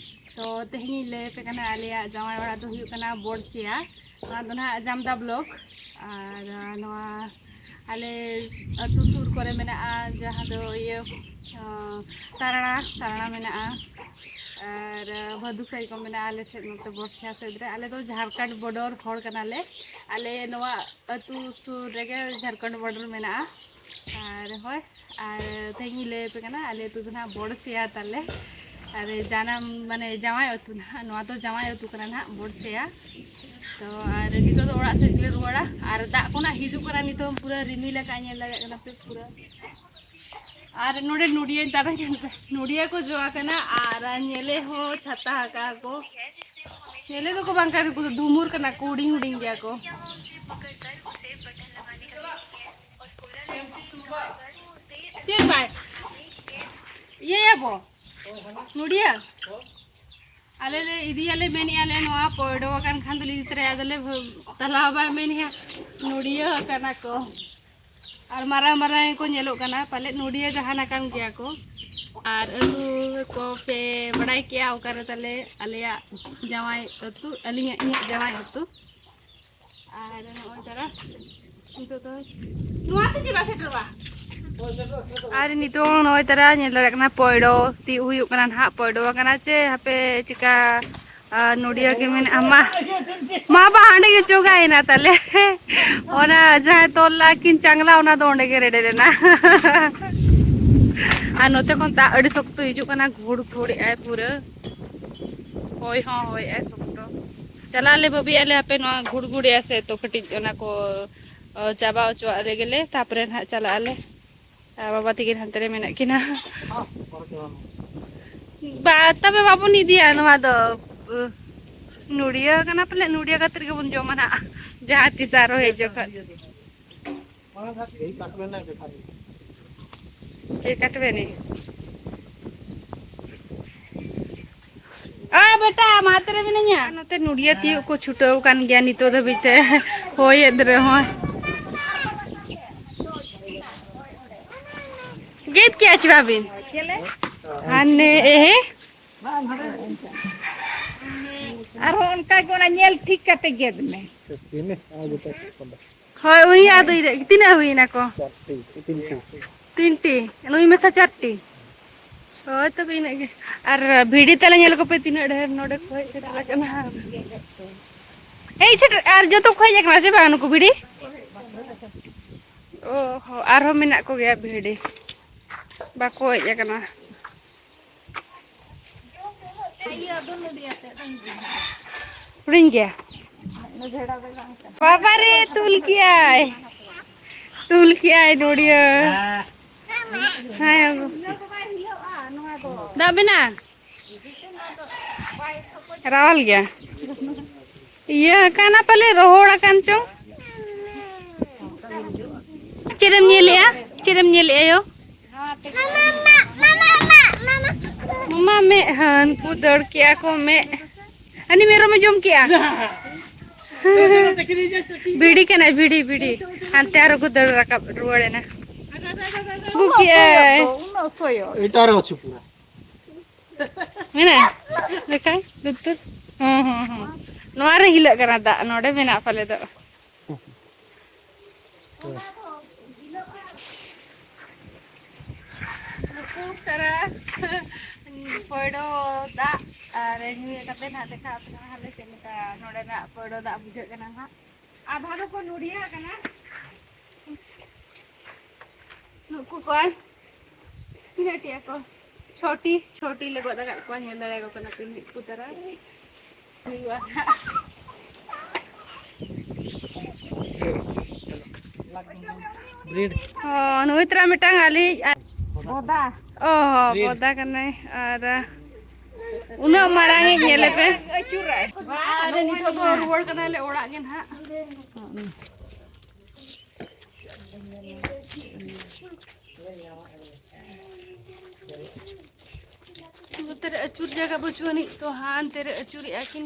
ᱛᱚ ᱛᱮᱦᱮᱧ ᱤᱧ ᱞᱟᱹᱭ ᱟᱯᱮ ᱠᱟᱱᱟ, ᱟᱞᱮᱭᱟᱜ ᱡᱟᱶᱟᱭ ᱚᱲᱟᱜ ᱫᱚ ᱦᱩᱭᱩᱜ ᱠᱟᱱᱟ ᱵᱚᱲᱥᱤᱭᱟ, ᱱᱚᱣᱟ ᱫᱚ ᱱᱟᱦᱟᱜ ᱡᱟᱢᱫᱟ block᱾ ᱟᱨ ᱱᱚᱣᱟ ᱟᱞᱮ ᱟᱹᱛᱩ ᱥᱩᱨ ᱠᱚᱨᱮ ᱢᱮᱱᱟᱜᱼᱟ, ᱡᱟᱦᱟᱸ ᱫᱚ ᱤᱭᱟᱹ, ᱟᱸ, ᱛᱟᱨᱟᱲᱟ, ᱛᱟᱨᱟᱲᱟ ᱢᱮᱱᱟᱜᱼᱟ, ᱟᱨ ᱵᱷᱟᱫᱩᱥᱟᱹᱭ ᱠᱚ ᱢᱮᱱᱟᱜᱼᱟ ᱟᱞᱮ ᱥᱮᱫ ᱱᱚᱛᱮ ᱵᱚᱨᱥᱟ ᱥᱮᱫ ᱨᱮ᱾ ᱟᱞᱮ ᱫᱚ ᱡᱷᱟᱲᱠᱷᱚᱸᱰ ᱵᱚᱰᱚᱨ ᱦᱚᱲ ᱠᱟᱱᱟᱞᱮ᱾ ᱟᱞᱮ ᱱᱚᱣᱟ ᱟᱹᱛᱩ ᱥᱩᱨ ᱨᱮᱜᱮ ᱡᱷᱟᱲᱠᱷᱚᱸᱰ ᱵᱚᱰᱚᱨ ᱢᱮᱱᱟᱜᱼᱟ᱾ ᱟᱨ ᱦᱳᱭ, ᱟᱨ ᱛᱮᱦᱮᱧ ᱤᱧ ᱞᱟᱹᱭ ᱟᱯᱮ ᱠᱟᱱᱟ, ᱟᱞᱮ ᱟᱹᱛᱩ ᱫᱚ ᱱᱟᱦᱟᱜ ᱵᱚᱲᱥᱮᱭᱟ ᱛᱟᱞᱮ᱾ ᱟᱨ ᱡᱟᱱᱟᱢ, ᱢᱟᱱᱮ, ᱡᱟᱶᱟᱭ ᱟᱹᱛᱩ ᱱᱟᱦᱟᱜ, ᱱᱚᱣᱟ ᱫᱚ ᱡᱟᱶᱟᱭ ᱟᱹᱛᱩ ᱠᱟᱱᱟ ᱱᱟᱦᱟᱜ, ᱵᱚᱲᱥᱮᱭᱟ᱾ ᱛᱚ, ᱟᱨ ᱱᱤᱛᱚᱜ ᱫᱚ ᱚᱲᱟᱜ ᱥᱮᱫ ᱜᱮᱞᱮ ᱨᱩᱣᱟᱹᱲᱟ᱾ ᱟᱨ ᱫᱟᱜ ᱠᱚ ᱱᱟᱦᱟᱜ ᱦᱤᱡᱩᱜ ᱠᱟᱱᱟ, ᱱᱤᱛᱚᱜ ᱯᱩᱨᱟᱹ ᱨᱤᱢᱤᱞ ᱟᱠᱟᱫ, ᱧᱮᱞ ᱫᱟᱲᱮᱭᱟᱜ ᱠᱟᱱᱟ ᱯᱮ ᱯᱩᱨᱟᱹ᱾ ᱟᱨ ᱱᱚᱰᱮ ᱱᱚᱰᱤᱭᱟᱹᱧ ᱛᱟᱨᱟ ᱧᱮᱞ ᱯᱮ, ᱱᱚᱰᱤᱭᱟᱹ ᱠᱚ ᱡᱚ ᱟᱠᱟᱱᱟ᱾ ᱟᱨ ᱧᱮᱞᱮ ᱦᱚᱸ ᱪᱷᱟᱛᱟ ᱟᱠᱟᱫ ᱠᱚ, ᱧᱮᱞᱮ ᱫᱚᱠᱚ ᱵᱟᱝ ᱠᱟᱱᱟ, ᱩᱱᱠᱩ ᱫᱚ ᱫᱷᱩᱢᱩᱨ ᱠᱟᱱᱟ ᱠᱚ, ᱦᱩᱰᱤᱧ ᱦᱩᱰᱤᱧ ᱜᱮᱭᱟ ᱠᱚ᱾ ᱪᱮᱫ ᱵᱟᱭ ᱤᱭᱟᱹᱭᱟᱵᱚ? ᱱᱚᱰᱤᱭᱟᱹ ᱟᱞᱮ ᱞᱮ ᱤᱫᱤᱭᱟᱞᱮ ᱢᱮᱱᱮᱜᱼᱟ ᱞᱮ, ᱱᱚᱣᱟ ᱯᱚᱭᱰᱚ ᱟᱠᱟᱱ ᱠᱷᱟᱱ ᱫᱚᱞᱮ ᱤᱫᱤ ᱛᱚᱨᱟᱭᱟ᱾ ᱟᱫᱚᱞᱮ ᱛᱟᱞᱟ ᱵᱟᱭ ᱢᱮᱱᱮᱜᱼᱟ, ᱱᱚᱰᱤᱭᱟᱹ ᱟᱠᱟᱱᱟ ᱠᱚ᱾ ᱟᱨ ᱢᱟᱨᱟᱝ ᱢᱟᱨᱟᱝ ᱜᱮᱠᱚ ᱧᱮᱞᱚᱜ ᱠᱟᱱᱟ, ᱯᱟᱞᱮᱫ ᱱᱚᱰᱤᱭᱟᱹ ᱡᱟᱦᱟᱱ ᱟᱠᱟᱱ ᱜᱮᱭᱟ ᱠᱚ᱾ ᱟᱨ ᱟᱹᱛᱩ ᱠᱚ ᱯᱮ ᱵᱟᱲᱟᱭ ᱠᱮᱜᱼᱟ ᱚᱠᱟᱨᱮ ᱛᱟᱞᱮ ᱟᱞᱮᱭᱟᱜ ᱡᱟᱶᱟᱭ ᱟᱹᱛᱩ, ᱟᱹᱞᱤᱧᱟᱜ, ᱤᱧᱟᱹᱜ ᱡᱟᱶᱟᱭ ᱟᱹᱛᱩ᱾ ᱟᱨ ᱱᱚᱜᱼᱚᱭ ᱛᱟᱨᱟ ᱱᱤᱛᱚᱜ ᱫᱚ ᱱᱚᱣᱟ ᱛᱮ ᱪᱮᱫ ᱵᱟᱭ ᱥᱮᱴᱮᱨᱚᱜᱼᱟ? ᱟᱨ ᱱᱤᱛᱚᱜ ᱱᱚᱜᱼᱚᱭ ᱛᱟᱨᱟ ᱧᱮᱞ ᱫᱟᱲᱮᱭᱟᱜ ᱠᱟᱱᱟ, ᱯᱚᱭᱰᱚ ᱛᱤᱭᱳᱜ ᱦᱩᱭᱩᱜ ᱠᱟᱱᱟ ᱱᱟᱦᱟᱜ᱾ ᱯᱚᱭᱰᱚ ᱟᱠᱟᱱᱟ ᱪᱮ ᱦᱟᱯᱮ ᱪᱮᱠᱟ, ᱟᱨ ᱱᱚᱰᱤᱭᱟᱹ ᱜᱮ ᱢᱮᱱᱟᱜᱼᱟ᱾ ᱢᱟ, ᱢᱟ ᱵᱟ ᱦᱟᱸᱰᱮ ᱜᱮ ᱪᱚᱜᱟᱭᱮᱱᱟ ᱛᱟᱞᱮ᱾ ᱚᱱᱟ ᱡᱟᱦᱟᱸᱭ ᱛᱚᱞ ᱞᱟᱜ ᱠᱤᱱ ᱪᱟᱝᱞᱟ, ᱚᱱᱟ ᱫᱚ ᱚᱸᱰᱮ ᱜᱮ ᱨᱮᱰᱮ ᱞᱮᱱᱟ᱾ ᱟᱨ ᱱᱚᱛᱮ ᱠᱷᱚᱱ ᱫᱟᱜ ᱟᱹᱰᱤ ᱥᱚᱠᱛᱚ ᱦᱤᱡᱩᱜ ᱠᱟᱱᱟ, ᱜᱷᱩᱲ ᱜᱷᱩᱲ ᱮᱜᱼᱟᱭ ᱯᱩᱨᱟᱹ᱾ ᱦᱚᱭ ᱦᱚᱸ ᱦᱚᱭᱮᱜᱼᱟᱭ ᱥᱚᱠᱛᱚ᱾ ᱪᱟᱞᱟᱜ ᱟᱞᱮ ᱵᱟᱹᱵᱤ, ᱟᱞᱮ ᱦᱟᱯᱮ ᱱᱚᱣᱟ ᱜᱷᱩᱲᱜᱷᱩᱲᱤᱭᱟ ᱥᱮᱫ ᱛᱚ ᱠᱟᱹᱴᱤᱡ ᱚᱱᱟ ᱠᱚ, ᱚ, ᱪᱟᱵᱟ ᱦᱚᱪᱚᱣᱟᱜ ᱞᱮᱜᱮ ᱞᱮ, ᱛᱟᱨᱯᱚᱨᱮ ᱱᱟᱦᱟᱜ ᱪᱟᱞᱟᱜ ᱟᱞᱮ᱾ ᱟᱨ ᱵᱟᱵᱟ ᱛᱟᱹᱠᱤᱱ ᱦᱟᱱᱛᱮ ᱨᱮ ᱢᱮᱱᱟᱜ ᱠᱤᱱᱟ᱾ ᱵᱟ, ᱛᱚᱵᱮ ᱵᱟᱵᱚᱱ ᱤᱫᱤᱭᱟ ᱱᱚᱣᱟ ᱫᱚ᱾ ᱱᱩᱲᱤᱭᱟᱹ ᱠᱟᱱᱟ ᱯᱟᱞᱮ, ᱱᱩᱲᱤᱭᱟᱹ ᱠᱟᱛᱮ ᱨᱮᱜᱮ ᱵᱚᱱ ᱡᱚᱢᱟ ᱱᱟᱦᱟᱜ, ᱡᱟᱦᱟᱸ ᱛᱤᱥ ᱟᱨᱦᱚᱸ ᱦᱮᱡ ᱡᱚᱠᱷᱚᱱ᱾ ᱮ ᱠᱟᱴᱵᱮᱱᱤ᱾ ᱟ ᱵᱮᱴᱟ, ᱢᱟᱛ ᱨᱮ ᱢᱤᱱᱟᱹᱧᱟ᱾ ᱱᱚᱛᱮ ᱱᱩᱰᱤᱭᱟᱹ ᱛᱤᱭᱳᱜ ᱠᱚ ᱪᱷᱩᱴᱟᱹᱣ ᱟᱠᱟᱱ ᱜᱮᱭᱟ ᱱᱤᱛᱚᱜ ᱫᱷᱟᱹᱵᱤᱡ ᱛᱮ, ᱦᱚᱭᱮᱫ ᱨᱮᱦᱚᱸ᱾ ᱜᱮᱫ ᱠᱮᱜᱼᱟ ᱪᱮ ᱵᱟᱵᱤᱱ? ᱦᱟᱱᱮ, ᱮᱦᱮ᱾ ᱟᱨᱦᱚᱸ ᱚᱱᱠᱟ ᱜᱮ ᱚᱱᱟ ᱧᱮᱞ ᱴᱷᱤᱠ ᱠᱟᱛᱮ ᱜᱮᱫ ᱢᱮ᱾ ᱦᱳᱭ, ᱩᱱᱤ ᱟᱫᱚ ᱤᱱᱟᱹᱜ ᱜᱮ᱾ ᱛᱤᱱᱟᱹᱜ ᱦᱩᱭᱱᱟ ᱠᱚ? ᱪᱟᱨᱴᱤ, ᱛᱤᱱᱴᱤ᱾ ᱛᱤᱱᱴᱤ, ᱱᱩᱭ ᱢᱮᱥᱟ ᱪᱟᱨᱴᱤ᱾ ᱦᱳᱭ, ᱛᱚᱵᱮ ᱤᱱᱟᱹᱜ ᱜᱮ᱾ ᱟᱨ ᱵᱷᱤᱰᱤ ᱛᱟᱞᱮ ᱧᱮᱞ ᱠᱚᱯᱮ ᱛᱤᱱᱟᱹᱜ ᱰᱷᱮᱨ ᱱᱚᱰᱮ ᱠᱚ ᱦᱮᱡ ᱥᱮᱴᱮᱨ ᱟᱠᱟᱱᱟ᱾ ᱦᱮᱡ ᱥᱮᱴᱮᱨ, ᱟᱨ ᱡᱚᱛᱚ ᱠᱚ ᱦᱮᱡ ᱟᱠᱟᱱᱟ ᱥᱮ ᱵᱟᱝ ᱱᱩᱠᱩ ᱵᱷᱤᱰᱤ? ᱚ ᱦᱚᱸ, ᱟᱨᱦᱚᱸ ᱢᱮᱱᱟᱜ ᱠᱚᱜᱮᱭᱟ ᱵᱷᱤᱰᱤ, ᱵᱟᱠᱚ ᱦᱮᱡ ᱟᱠᱟᱱᱟ᱾ ᱦᱩᱰᱤᱧ ᱜᱮᱭᱟ᱾ ᱵᱟᱵᱟ ᱨᱮ, ᱛᱩᱞ ᱠᱮᱜᱼᱟᱭ, ᱛᱩᱞ ᱠᱮᱜᱼᱟᱭ ᱱᱚᱰᱤᱭᱟᱹ᱾ ᱦᱮᱸ, ᱫᱟᱜ ᱢᱮᱱᱟᱜᱼᱟ? ᱨᱟᱣᱟᱞ ᱜᱮᱭᱟ᱾ ᱤᱭᱟᱹ ᱟᱠᱟᱱᱟ ᱯᱟᱞᱮ, ᱨᱚᱦᱚᱲ ᱟᱠᱟᱱ ᱪᱚᱝ᱾ ᱪᱮᱫ ᱮᱢ ᱧᱮᱞᱮᱜᱼᱟ? ᱪᱮᱫ ᱮᱢ ᱧᱮᱞᱮᱜᱼᱟ ᱭᱳ? ᱢᱟᱢᱟ ᱢᱮᱫ ᱦᱟᱹᱱ ᱠᱚ ᱫᱟᱹᱲ ᱠᱮᱜᱼᱟ ᱠᱚ ᱢᱮᱫ᱾ ᱦᱟᱹᱱᱤ ᱢᱮᱨᱚᱢᱮ ᱡᱚᱢ ᱠᱮᱜᱼᱟ᱾ ᱵᱷᱤᱰᱤ ᱠᱟᱱᱟᱭ, ᱵᱷᱤᱰᱤ, ᱵᱷᱤᱰᱤ᱾ ᱦᱟᱱᱛᱮ ᱟᱨᱚ ᱠᱚ ᱫᱟᱹᱲ ᱨᱟᱠᱟᱵ ᱨᱩᱣᱟᱹᱲ ᱮᱱᱟ᱾ ᱟᱹᱜᱩ ᱠᱮᱜᱼᱟᱭ᱾ ᱮᱴᱟᱜ ᱨᱮ ᱚᱪᱷᱩ ᱯᱩᱨᱟ᱾ ᱢᱮᱱᱟᱜᱼᱟ? ᱞᱮᱠᱷᱟᱭ ᱞᱩᱛᱩᱨ᱾ ᱦᱩᱸ, ᱦᱩᱸ, ᱦᱩᱸ᱾ ᱱᱚᱣᱟ ᱨᱮ ᱦᱤᱞᱟᱹᱜ ᱠᱟᱱᱟ ᱫᱟᱜ, ᱱᱚᱰᱮ ᱢᱮᱱᱟᱜ ᱯᱟᱞᱮ ᱫᱚ᱾ ᱱᱩᱠᱩ ᱥᱟᱨᱟ ᱯᱚᱭᱰᱚ ᱫᱟᱜ ᱟᱨ ᱧᱩᱭ ᱠᱟᱛᱮ ᱱᱟᱦᱟᱜ ᱫᱮᱠᱷᱟᱣ ᱟᱯᱮ ᱠᱟᱱᱟ ᱦᱟᱸᱜ ᱞᱮ ᱪᱮᱫ ᱞᱮᱠᱟ ᱱᱚᱰᱮᱱᱟᱜ ᱯᱚᱭᱰᱚ ᱫᱟᱜ ᱵᱩᱡᱷᱟᱹᱜ ᱠᱟᱱᱟ ᱦᱟᱸᱜ᱾ ᱟᱫᱷᱟ ᱫᱚᱠᱚ ᱱᱩᱰᱤᱭᱟᱹ ᱟᱠᱟᱱᱟ᱾ ᱱᱩᱠᱩ ᱠᱚ ᱛᱤᱱᱟᱹᱜ ᱴᱤ ᱟᱠᱚ? ᱪᱷᱚᱴᱤ, ᱪᱷᱚᱴᱤ ᱞᱮ ᱜᱚᱫ ᱟᱠᱟᱫ ᱠᱚᱣᱟ, ᱧᱮᱞ ᱫᱟᱲᱮᱭᱟᱠᱚ ᱠᱟᱱᱟ ᱯᱮ ᱢᱤᱫ ᱠᱚ ᱛᱟᱨᱟ᱾ ᱦᱩᱭᱩᱜᱼᱟ ᱦᱟᱸᱜ᱾ ᱚ, ᱱᱩᱭ ᱛᱟᱨᱟ ᱢᱤᱫᱴᱟᱝ ᱟᱹᱞᱤᱡ᱾ ᱵᱚᱫᱟ᱾ ᱚ, ᱵᱚᱫᱟ ᱠᱟᱱᱟᱭ᱾ ᱟᱨ ᱩᱱᱟᱹᱜ ᱢᱟᱨᱟᱝ ᱤᱡ ᱧᱮᱞᱮ ᱯᱮ᱾ ᱟᱫᱚ ᱱᱤᱛᱚᱜ ᱫᱚ ᱨᱩᱣᱟᱹᱲ ᱠᱟᱱᱟᱞᱮ ᱚᱲᱟᱜ ᱜᱮ ᱱᱟᱦᱟᱜ᱾ ᱱᱚᱛᱮ ᱨᱮ ᱟᱹᱪᱩᱨ ᱡᱟᱭᱜᱟ ᱵᱟᱹᱪᱩᱜ ᱟᱹᱱᱤᱡ, ᱛᱚ ᱦᱟᱱᱛᱮ ᱨᱮ ᱟᱹᱪᱩᱨᱮᱜᱼᱟ ᱠᱤᱱ᱾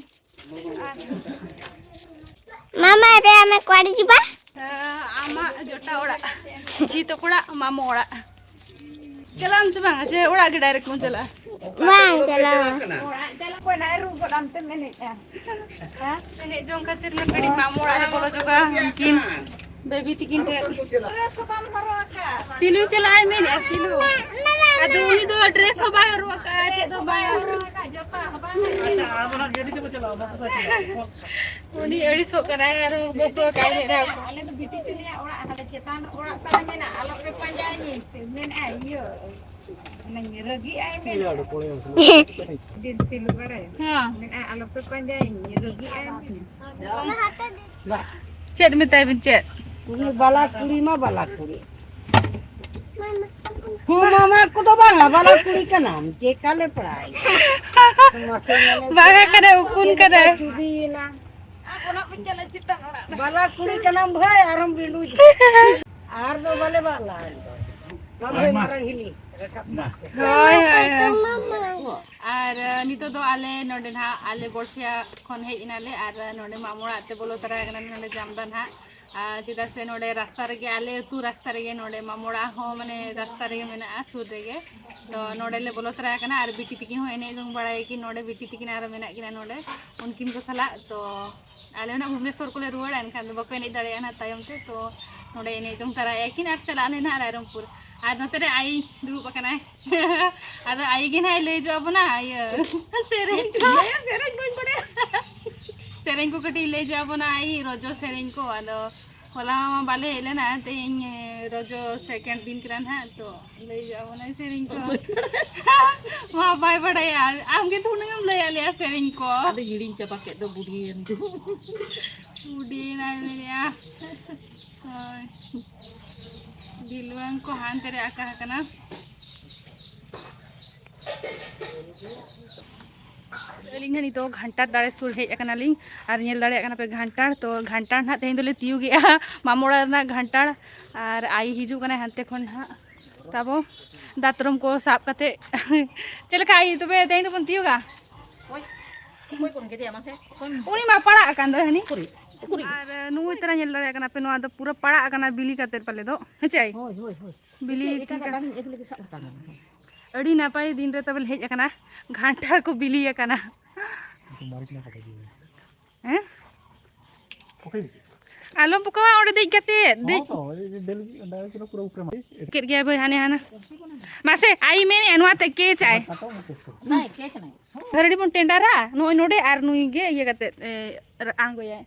ᱟᱨ ᱢᱟᱢᱟ, ᱮᱵᱮ ᱟᱢᱮ ᱠᱚᱣᱟᱲᱤ ᱡᱤᱵᱟ? ᱦᱮᱸ, ᱟᱢᱟᱜ ᱡᱚᱴᱟ ᱚᱲᱟᱜ, ᱡᱷᱤ ᱛᱟᱠᱚ ᱚᱲᱟᱜ, ᱢᱟᱢᱚ ᱚᱲᱟᱜ᱾ ᱪᱟᱞᱟᱜ ᱟᱢ ᱥᱮ ᱵᱟᱝ? ᱡᱮ ᱚᱲᱟᱜ ᱜᱮ direct ᱵᱚᱱ ᱪᱟᱞᱟᱜᱼᱟ? ᱵᱟᱝ ᱪᱟᱞᱟᱣ᱾ ᱚᱲᱟᱜ ᱪᱟᱞᱟᱜ ᱠᱚ ᱮᱱᱮᱡ ᱨᱩ ᱜᱚᱫ ᱟᱢ ᱛᱮᱢ ᱮᱱᱮᱡᱼᱟ᱾ ᱦᱮᱸ? ᱮᱱᱮᱡ ᱡᱚᱝ ᱠᱷᱟᱹᱛᱤᱨ ᱱᱚᱝᱠᱟᱹ ᱢᱟᱢᱚ ᱚᱲᱟᱜ ᱨᱮ ᱵᱚᱞᱚ ᱡᱚᱜᱟ ᱩᱱᱠᱤᱱ᱾ ᱵᱮᱵᱤ ᱛᱤᱠᱤᱱ ᱴᱷᱮᱱ᱾ ᱥᱤᱞᱩ ᱪᱟᱞᱟᱜ ᱟᱭ ᱢᱮᱱᱮᱫᱼᱟ, ᱥᱤᱞᱩ᱾ ᱟᱫᱚ ᱩᱱᱤ ᱫᱚ ᱰᱨᱮᱥ ᱦᱚᱸ ᱵᱟᱭ ᱦᱚᱨᱚᱜ ᱟᱠᱟᱫᱼᱟ, ᱪᱮᱫ ᱦᱚᱸ ᱵᱟᱭ ᱦᱚᱨᱚᱜ ᱟᱠᱟᱫᱼᱟ᱾ ᱩᱱᱤ ᱟᱹᱲᱤᱥᱚᱜ ᱠᱟᱱᱟᱭ ᱟᱨ ᱵᱚᱥᱚᱜ ᱟᱠᱟᱫ ᱟᱭ ᱢᱮᱫ ᱫᱷᱟᱣ᱾ ᱟᱞᱮ ᱫᱚ ᱵᱤᱴᱤ ᱛᱟᱞᱮᱭᱟ ᱚᱲᱟᱜ ᱦᱟᱱᱮ ᱪᱮᱛᱟᱱ ᱚᱲᱟᱜ ᱛᱟᱞᱮ ᱢᱮᱱᱟᱜᱼᱟ, ᱟᱞᱚᱯᱮ ᱯᱟᱸᱡᱟᱭᱟ ᱧᱤᱨ ᱯᱮ, ᱢᱮᱱᱮᱫᱼᱟᱭ ᱤᱭᱟᱹ᱾ ᱨᱟᱹᱜᱤᱜᱼᱟᱭ ᱢᱮᱱ᱾ ᱦᱮᱸ᱾ ᱢᱮᱱᱮᱫᱼᱟᱭ, "ᱟᱞᱚᱯᱮ ᱯᱟᱸᱡᱟᱭᱟᱹᱧ, ᱨᱟᱹᱜᱤᱜᱼᱟᱭ ᱢᱮᱱ᱾" ᱪᱮᱫ ᱢᱮᱛᱟᱭ ᱵᱤᱱ ᱪᱮᱫ? ᱩᱱᱤ ᱵᱟᱞᱟ ᱠᱩᱲᱤ ᱢᱟ ᱵᱟᱞᱟ ᱠᱩᱲᱤ᱾ ᱦᱚᱸ, ᱢᱟᱢᱟ ᱠᱚᱫᱚ ᱵᱟᱝᱟ, ᱵᱟᱞᱟ ᱠᱩᱲᱤ ᱠᱟᱱᱟᱢ, ᱪᱮᱠᱟ ᱞᱮ ᱯᱟᱲᱟᱭ? ᱢᱟᱥᱮ ᱧᱮᱞᱮ ᱵᱟᱝᱟ ᱠᱟᱱᱟ, ᱩᱠᱩᱱ ᱪᱮᱫ ᱞᱮᱠᱟ ᱠᱟᱱᱟ᱾ ᱪᱩᱫᱤᱭᱮᱱᱟ? ᱵᱟᱞᱟ ᱠᱩᱲᱤ ᱠᱟᱱᱟᱢ ᱵᱷᱟᱭ, ᱟᱨᱦᱚᱸᱢ ᱵᱤᱸᱰᱩᱡ᱾ ᱟᱨ ᱫᱚ ᱵᱟᱞᱮ ᱵᱟᱞᱟ᱾ ᱢᱟᱨᱟᱝ ᱦᱤᱞᱤ᱾ ᱦᱳᱭ, ᱦᱳᱭ, ᱦᱳᱭ᱾ ᱟᱨ, ᱟᱸ, ᱱᱤᱛᱚᱜ ᱫᱚ ᱟᱞᱮ ᱱᱚᱰᱮ ᱱᱟᱦᱟᱜ, ᱟᱞᱮ ᱵᱚᱲᱥᱤᱭᱟ ᱠᱷᱚᱱ ᱦᱮᱡ ᱮᱱᱟᱞᱮ ᱟᱨ ᱱᱚᱰᱮ ᱢᱟᱢᱚ ᱚᱲᱟᱜ ᱛᱮ ᱵᱚᱞᱚ ᱛᱚᱨᱟ ᱟᱠᱟᱱᱟ ᱱᱚᱰᱮ ᱡᱟᱢᱫᱟ ᱱᱟᱦᱟᱜ᱾ ᱟᱨ ᱪᱮᱫᱟᱜ ᱥᱮ ᱱᱚᱰᱮ ᱨᱟᱥᱛᱟ ᱨᱮᱜᱮ, ᱟᱞᱮ ᱟᱹᱛᱩ ᱨᱟᱥᱛᱟ ᱨᱮᱜᱮ ᱱᱚᱰᱮ ᱢᱟᱢᱚ ᱚᱲᱟᱜ ᱦᱚᱸ ᱢᱟᱱᱮ ᱨᱟᱥᱛᱟ ᱨᱮᱜᱮ ᱢᱮᱱᱟᱜᱼᱟ, ᱥᱩᱨ ᱨᱮᱜᱮ᱾ ᱛᱚ ᱱᱚᱰᱮ ᱞᱮ ᱵᱚᱞᱚ ᱛᱚᱨᱟ ᱟᱠᱟᱱᱟ ᱟᱨ ᱵᱤᱴᱤ ᱛᱤᱠᱤᱱ ᱦᱚᱸ ᱮᱱᱮᱡ ᱡᱚᱝ ᱵᱟᱲᱟᱭᱟᱠᱤᱱ ᱱᱚᱰᱮ, ᱵᱤᱴᱤ ᱛᱤᱠᱤᱱ ᱟᱨᱚ ᱢᱮᱱᱟᱜ ᱠᱤᱱᱟ ᱱᱚᱰᱮ ᱩᱱᱠᱤᱱ ᱠᱚ ᱥᱟᱞᱟᱜ᱾ ᱛᱚ ᱟᱞᱮ ᱦᱚᱸ ᱱᱟᱜ ᱵᱷᱩᱵᱽᱱᱮᱥᱚᱨ ᱠᱚᱞᱮ ᱨᱩᱣᱟᱹᱲᱟ, ᱮᱱᱠᱷᱟᱱ ᱫᱚ ᱵᱟᱠᱚ ᱮᱱᱮᱡ ᱫᱟᱲᱮᱭᱟᱜᱼᱟ ᱱᱟᱜ ᱛᱟᱭᱚᱢ ᱛᱮ᱾ ᱛᱚ ᱱᱚᱰᱮ ᱮᱱᱮᱡ ᱡᱚᱝ ᱛᱟᱨᱟᱭᱟ ᱠᱤᱱ ᱟᱨ ᱪᱟᱞᱟᱜ ᱟᱞᱮ ᱱᱟᱜ ᱨᱟᱭᱨᱚᱝᱯᱩᱨ᱾ ᱟᱨ ᱱᱚᱛᱮ ᱨᱮ ᱟᱭ ᱫᱩᱲᱩᱵ ᱟᱠᱟᱱᱟᱭ᱾ ᱟᱫᱚ ᱟᱭ ᱜᱮ ᱱᱟᱜ ᱞᱟᱹᱭ ᱦᱚᱪᱚ ᱟᱵᱚᱱᱟ ᱤᱭᱟᱹ ᱥᱮᱨᱮᱧ ᱠᱚ᱾ ᱤᱭᱟᱹ ᱥᱮᱨᱮᱧ ᱵᱟᱹᱧ ᱵᱟᱲᱟᱭᱟ᱾ ᱥᱮᱨᱮᱧ ᱠᱚ ᱠᱟᱹᱴᱤᱡ ᱞᱟᱹᱭ ᱦᱚᱪᱚ ᱟᱵᱚᱱᱟ ᱟᱭ, ᱨᱚᱡᱚ ᱥᱮᱨᱮᱧ ᱠᱚ᱾ ᱟᱫᱚ ᱦᱚᱞᱟ ᱢᱟ ᱵᱟᱞᱮ ᱦᱮᱡ ᱞᱮᱱᱟ, ᱛᱮᱦᱮᱧ ᱨᱚᱡᱚ ᱥᱮᱠᱮᱱᱰ ᱫᱤᱱ ᱠᱟᱱᱟ ᱱᱟᱜ, ᱛᱚ ᱞᱟᱹᱭ ᱦᱚᱪᱚ ᱟᱵᱚᱱᱟᱭ ᱥᱮᱨᱮᱧ ᱠᱚ᱾ ᱢᱟ ᱵᱟᱭ ᱵᱟᱲᱟᱭᱟ, ᱟᱢ ᱜᱮ ᱛᱚ ᱦᱩᱱᱟᱹᱝ ᱮᱢ ᱞᱟᱹᱭ ᱟᱞᱮᱭᱟ ᱥᱮᱨᱮᱧ ᱠᱚ᱾ ᱟᱫᱚ ᱦᱤᱲᱤᱧ ᱪᱟᱵᱟ ᱠᱮᱫ ᱫᱚ ᱵᱩᱰᱷᱤᱭᱮᱱ ᱫᱚ᱾ ᱵᱩᱰᱷᱤᱭᱮᱱᱟᱭ ᱢᱮᱱᱮᱜᱼᱟ᱾ ᱦᱳᱭ᱾ ᱰᱷᱤᱞᱣᱟᱹᱝ ᱠᱚ ᱦᱟᱱᱛᱮ ᱨᱮ ᱟᱠᱟ ᱟᱠᱟᱱᱟ᱾ ᱟᱹᱞᱤᱧ ᱦᱟᱸᱜ ᱱᱤᱛᱚᱜ ᱜᱷᱟᱱᱴᱟᱲ ᱫᱟᱨᱮ ᱥᱩᱨ ᱦᱮᱡ ᱟᱠᱟᱱᱟᱞᱤᱧ ᱟᱨ ᱧᱮᱞ ᱫᱟᱲᱮᱭᱟᱜ ᱠᱟᱱᱟ ᱯᱮ ᱜᱷᱟᱱᱴᱟᱲ᱾ ᱛᱚ ᱜᱷᱟᱱᱴᱟᱲ ᱱᱟᱦᱟᱜ ᱛᱮᱦᱮᱧ ᱫᱚᱞᱮ ᱛᱤᱭᱳᱜᱮᱜᱼᱟ ᱢᱟᱢᱚ ᱚᱲᱟᱜ ᱨᱮᱱᱟᱜ ᱜᱷᱟᱱᱴᱟᱲ᱾ ᱟᱨ ᱟᱭ ᱦᱤᱡᱩᱜ ᱠᱟᱱᱟᱭ ᱦᱟᱱᱛᱮ ᱠᱷᱚᱱ ᱱᱟᱦᱟᱜ᱾ ᱛᱟᱵᱚ ᱫᱟᱛᱨᱚᱢ ᱠᱚ ᱥᱟᱵ ᱠᱟᱛᱮ᱾ ᱪᱮᱫ ᱞᱮᱠᱟ ᱟᱭ, ᱛᱚᱵᱮ ᱛᱮᱦᱮᱧ ᱫᱚᱵᱚᱱ ᱛᱤᱭᱳᱜᱟ? ᱚᱠᱚᱭ? ᱚᱠᱚᱭ ᱵᱚᱱ ᱜᱮᱫᱮᱭᱟ ᱢᱟᱥᱮ? ᱚᱠᱚᱭ? ᱩᱱᱤ ᱢᱟ ᱯᱟᱲᱟᱜ ᱟᱠᱟᱱ ᱫᱚ ᱦᱟᱹᱱᱤ᱾ ᱩᱠᱩᱨᱤᱡ? ᱩᱠᱩᱨᱤᱡ? ᱟᱨ ᱱᱩᱭ ᱛᱟᱨᱟ ᱧᱮᱞ ᱫᱟᱲᱮᱭᱟᱜ ᱠᱟᱱᱟ ᱯᱮ, ᱱᱚᱣᱟ ᱫᱚ ᱯᱩᱨᱟᱹ ᱯᱟᱲᱟᱜ ᱟᱠᱟᱱᱟ ᱵᱤᱞᱤ ᱠᱟᱛᱮ ᱯᱟᱞᱮ ᱫᱚ, ᱦᱮᱸ ᱪᱮ ᱟᱭ? ᱦᱳᱭ, ᱦᱳᱭ, ᱦᱳᱭ᱾ ᱵᱤᱞᱤ ᱮᱥᱮ ᱮᱴᱟᱜᱟᱜ ᱴᱷᱤᱠᱟ᱾ ᱰᱟᱝ ᱟᱹᱜᱩ ᱞᱟᱹᱜᱤᱫ ᱥᱟᱵ ᱦᱟᱛᱟᱲ ᱢᱮ᱾ ᱟᱹᱰᱤ ᱱᱟᱯᱟᱭ ᱫᱤᱱ ᱨᱮ ᱛᱚᱵᱮ ᱞᱮ ᱦᱮᱡ ᱟᱠᱟᱱᱟ, ᱜᱷᱟᱱᱴᱟᱲ ᱠᱚ ᱵᱤᱞᱤ ᱟᱠᱟᱱᱟ᱾ ᱢᱟᱹᱨᱤᱪ ᱢᱟ ᱯᱷᱟᱴᱟ ᱜᱮᱭᱟ᱾ ᱦᱮᱸ? ᱚᱠᱚᱭ? ᱟᱞᱚᱢ ᱯᱚᱠᱟᱣᱟ ᱚᱸᱰᱮ ᱫᱮᱡ ᱠᱟᱛᱮ᱾ ᱫᱮᱡ ᱠᱮᱫ ᱜᱮᱭᱟᱭ ᱵᱷᱟᱹᱭ ᱦᱟᱱᱮ ᱦᱟᱱᱟ᱾ ᱢᱟᱥᱮ, ᱟᱭ ᱢᱮᱱᱮᱜᱼᱟ ᱱᱚᱣᱟ ᱛᱮ ᱠᱮᱪ ᱟᱭ᱾ ᱜᱷᱟᱹᱨᱲᱤ ᱵᱚᱱ ᱴᱮᱸᱰᱟᱨᱟ ᱱᱚᱜᱼᱚᱭ ᱱᱚᱰᱮ, ᱟᱨ ᱱᱩᱭ ᱜᱮ ᱤᱭᱟᱹ ᱠᱟᱛᱮ, ᱮ, ᱟᱬᱜᱚᱭᱟᱭ᱾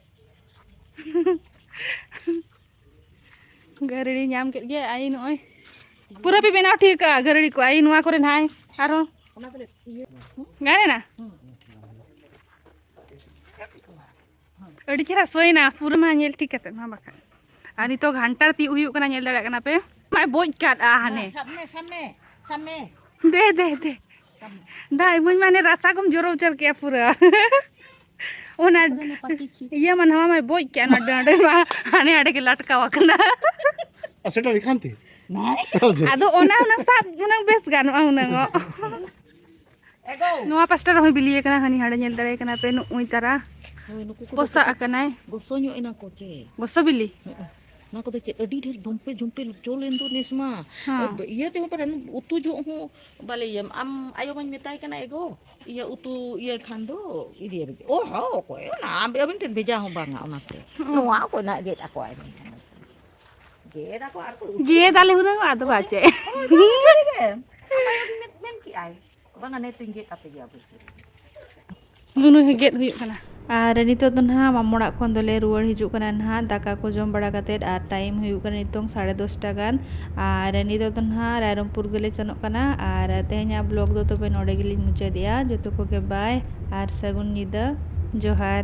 ᱜᱷᱟᱹᱨᱲᱤ ᱧᱟᱢ ᱠᱮᱫ ᱜᱮ ᱟᱭ ᱱᱚᱜᱼᱚᱭ᱾ ᱯᱩᱨᱟᱹ ᱯᱮ ᱵᱮᱱᱟᱣ ᱴᱷᱤᱠ ᱠᱟᱜᱼᱟ ᱜᱷᱟᱹᱨᱲᱤ ᱠᱚ ᱟᱭ ᱱᱚᱣᱟ ᱠᱚᱨᱮ ᱱᱟᱦᱟᱜ ᱟᱨᱦᱚᱸ᱾ ᱜᱟᱱᱮᱱᱟ? ᱟᱹᱰᱤ ᱪᱮᱦᱨᱟ ᱥᱳᱭᱮᱱᱟ, ᱯᱩᱨᱟᱹ ᱢᱟ ᱧᱮᱞ ᱴᱷᱤᱠ ᱠᱟᱛᱮ ᱢᱟ ᱵᱟᱠᱷᱟᱱ᱾ ᱟᱨ ᱱᱤᱛᱚᱜ ᱜᱷᱟᱱᱴᱟᱲ ᱛᱤᱭᱳᱜ ᱦᱩᱭᱩᱜ ᱠᱟᱱᱟ, ᱧᱮᱞ ᱫᱟᱲᱮᱭᱟᱜ ᱠᱟᱱᱟ ᱯᱮ᱾ ᱢᱟᱭ ᱵᱚᱡ ᱠᱟᱫᱼᱟ ᱦᱟᱱᱮ᱾ ᱥᱟᱵ ᱢᱮ, ᱥᱟᱵ ᱢᱮ, ᱥᱟᱵ ᱢᱮ᱾ ᱫᱮ, ᱫᱮ, ᱫᱮ᱾ ᱫᱟᱭ, ᱤᱢᱟᱹᱧ ᱢᱟᱱᱮ ᱨᱟᱥᱟ ᱠᱚᱢ ᱡᱚᱨᱚ ᱩᱪᱟᱹᱲ ᱠᱮᱜᱼᱟ ᱯᱩᱨᱟᱹ᱾ ᱚᱱᱟ ᱤᱭᱟᱹ ᱢᱟ ᱱᱟᱣᱟ ᱢᱟᱭ ᱵᱚᱡ ᱠᱮᱜᱼᱟ, ᱚᱱᱟ ᱰᱟᱸᱰᱮ ᱢᱟ ᱦᱟᱱᱮ ᱦᱟᱸᱰᱮ ᱜᱮ ᱞᱟᱴᱠᱟᱣ ᱟᱠᱟᱱᱟ᱾ ᱟᱨ ᱥᱮᱴᱟ ᱵᱤᱠᱷᱟᱱᱛᱤ᱾ ᱟᱫᱚ ᱚᱱᱟ ᱦᱩᱱᱟᱹᱝ ᱥᱟᱵ ᱦᱩᱱᱟᱹᱝ ᱵᱮᱥ ᱜᱟᱱᱚᱜᱼᱟ ᱦᱩᱱᱟᱹᱝ ᱚᱜ᱾ ᱱᱚᱣᱟ ᱯᱟᱥᱴᱟ ᱨᱮᱦᱚᱸᱭ ᱵᱤᱞᱤ ᱟᱠᱟᱱᱟ, ᱦᱟᱹᱱᱤ ᱦᱟᱸᱰᱮ ᱧᱮᱞ ᱫᱟᱲᱮᱭᱟᱭ ᱠᱟᱱᱟ ᱯᱮ, ᱱᱩᱜᱼᱩᱭ ᱛᱟᱨᱟ ᱦᱳᱭ, ᱱᱩᱠᱩ ᱠᱚᱫᱚ ᱯᱚᱥᱟᱜ ᱠᱟᱹᱴᱤᱡ ᱟᱠᱟᱱᱟᱭ᱾ ᱜᱚᱥᱚ ᱧᱚᱜ ᱮᱱᱟ ᱠᱚ ᱪᱮ? ᱜᱚᱥᱚ ᱵᱤᱞᱤ? ᱦᱩᱸ᱾ ᱱᱚᱣᱟ ᱠᱚᱫᱚ ᱪᱮᱫ ᱟᱹᱰᱤ ᱰᱷᱮᱨ ᱫᱷᱚᱢᱯᱮ ᱡᱷᱚᱢᱯᱮ ᱡᱚ ᱞᱮᱱ ᱫᱚ ᱱᱮᱥ ᱢᱟ᱾ ᱦᱮᱸ᱾ ᱤᱭᱟᱹ ᱛᱮᱦᱚᱸ ᱯᱟᱞᱮ ᱩᱛᱩ ᱡᱚᱦᱚᱜ ᱦᱚᱸ ᱵᱟᱞᱮ ᱤᱭᱟᱹ᱾ ᱟᱢ ᱟᱭᱳ ᱵᱟᱹᱧ ᱢᱮᱛᱟᱭ ᱠᱟᱱᱟ ᱮᱜᱳ, ᱤᱭᱟᱹ ᱩᱛᱩ ᱤᱭᱟᱹ ᱠᱷᱟᱱ ᱫᱚ ᱤᱫᱤᱭᱟᱹᱧ᱾ ᱚ ᱦᱚᱸ, ᱚᱠᱚᱭ ᱚᱱᱟ ᱟᱹᱵᱤᱱ ᱴᱷᱮᱱ ᱵᱷᱮᱡᱟ ᱦᱚᱸ ᱵᱟᱝᱟ ᱚᱱᱟᱛᱮ᱾ ᱦᱩᱸ᱾ ᱱᱚᱣᱟ ᱚᱠᱚᱭ ᱱᱟᱜ ᱜᱮᱫ ᱟᱠᱚᱣᱟᱭ ᱢᱮᱱᱛᱮ᱾ ᱜᱮᱫ ᱟᱠᱚ ᱟᱨ ᱠᱚ ᱩᱛᱩᱭᱟ᱾ ᱜᱮᱫ ᱟᱞᱮ ᱦᱩᱱᱟᱹᱝ ᱟᱫᱚ ᱵᱟᱪᱮ᱾ ᱦᱳᱭ, ᱱᱚᱣᱟ ᱥᱟᱹᱨᱤ ᱜᱮ᱾ ᱟᱢ ᱟᱭᱳ ᱜᱮ ᱢᱮᱱ, ᱢᱮᱱ ᱠᱮᱜᱼᱟᱭ᱾ ᱵᱟᱝᱟ, ᱱᱮ ᱛᱩᱧ ᱜᱮᱫ ᱟᱯᱮ ᱜᱮᱭᱟ ᱵᱩᱡᱷᱟᱹᱣ᱾ ᱱᱩᱱᱩ ᱦᱚᱸ ᱜᱮᱫ ᱦᱩᱭᱩᱜ ᱠᱟᱱᱟ᱾ ᱟᱨ ᱱᱤᱛᱚᱜ ᱫᱚ ᱱᱟᱦᱟᱜ ᱢᱟᱢᱚ ᱚᱲᱟᱜ ᱠᱷᱚᱱ ᱫᱚᱞᱮ ᱨᱩᱣᱟᱹᱲ ᱦᱤᱡᱩᱜ ᱠᱟᱱᱟ ᱱᱟᱦᱟᱜ, ᱫᱟᱠᱟ ᱠᱚ ᱡᱚᱢ ᱵᱟᱲᱟ ᱠᱟᱛᱮᱫ᱾ ᱟᱨ ᱴᱟᱭᱤᱢ ᱦᱩᱭᱩᱜ ᱠᱟᱱᱟ ᱱᱤᱛᱚᱝ ᱥᱟᱲᱮ ᱫᱚᱥᱴᱟ ᱜᱟᱱ᱾ ᱟᱨ ᱱᱤᱛᱚᱜ ᱫᱚ ᱱᱟᱦᱟᱜ ᱨᱟᱭᱨᱚᱝᱯᱩᱨ ᱜᱮᱞᱮ ᱥᱮᱱᱚᱜ ᱠᱟᱱᱟ᱾ ᱟᱨ ᱛᱮᱦᱮᱧᱟᱜ ᱵᱞᱚᱜ ᱫᱚ ᱛᱚᱵᱮ ᱱᱚᱰᱮ ᱜᱮᱞᱤᱧ ᱢᱩᱪᱟᱹᱫᱮᱜᱼᱟ᱾ ᱡᱚᱛᱚ ᱠᱚᱜᱮ ᱵᱟᱭ ᱟᱨ ᱥᱟᱹᱜᱩᱱ ᱧᱤᱫᱟᱹ, ᱡᱚᱦᱟᱨ᱾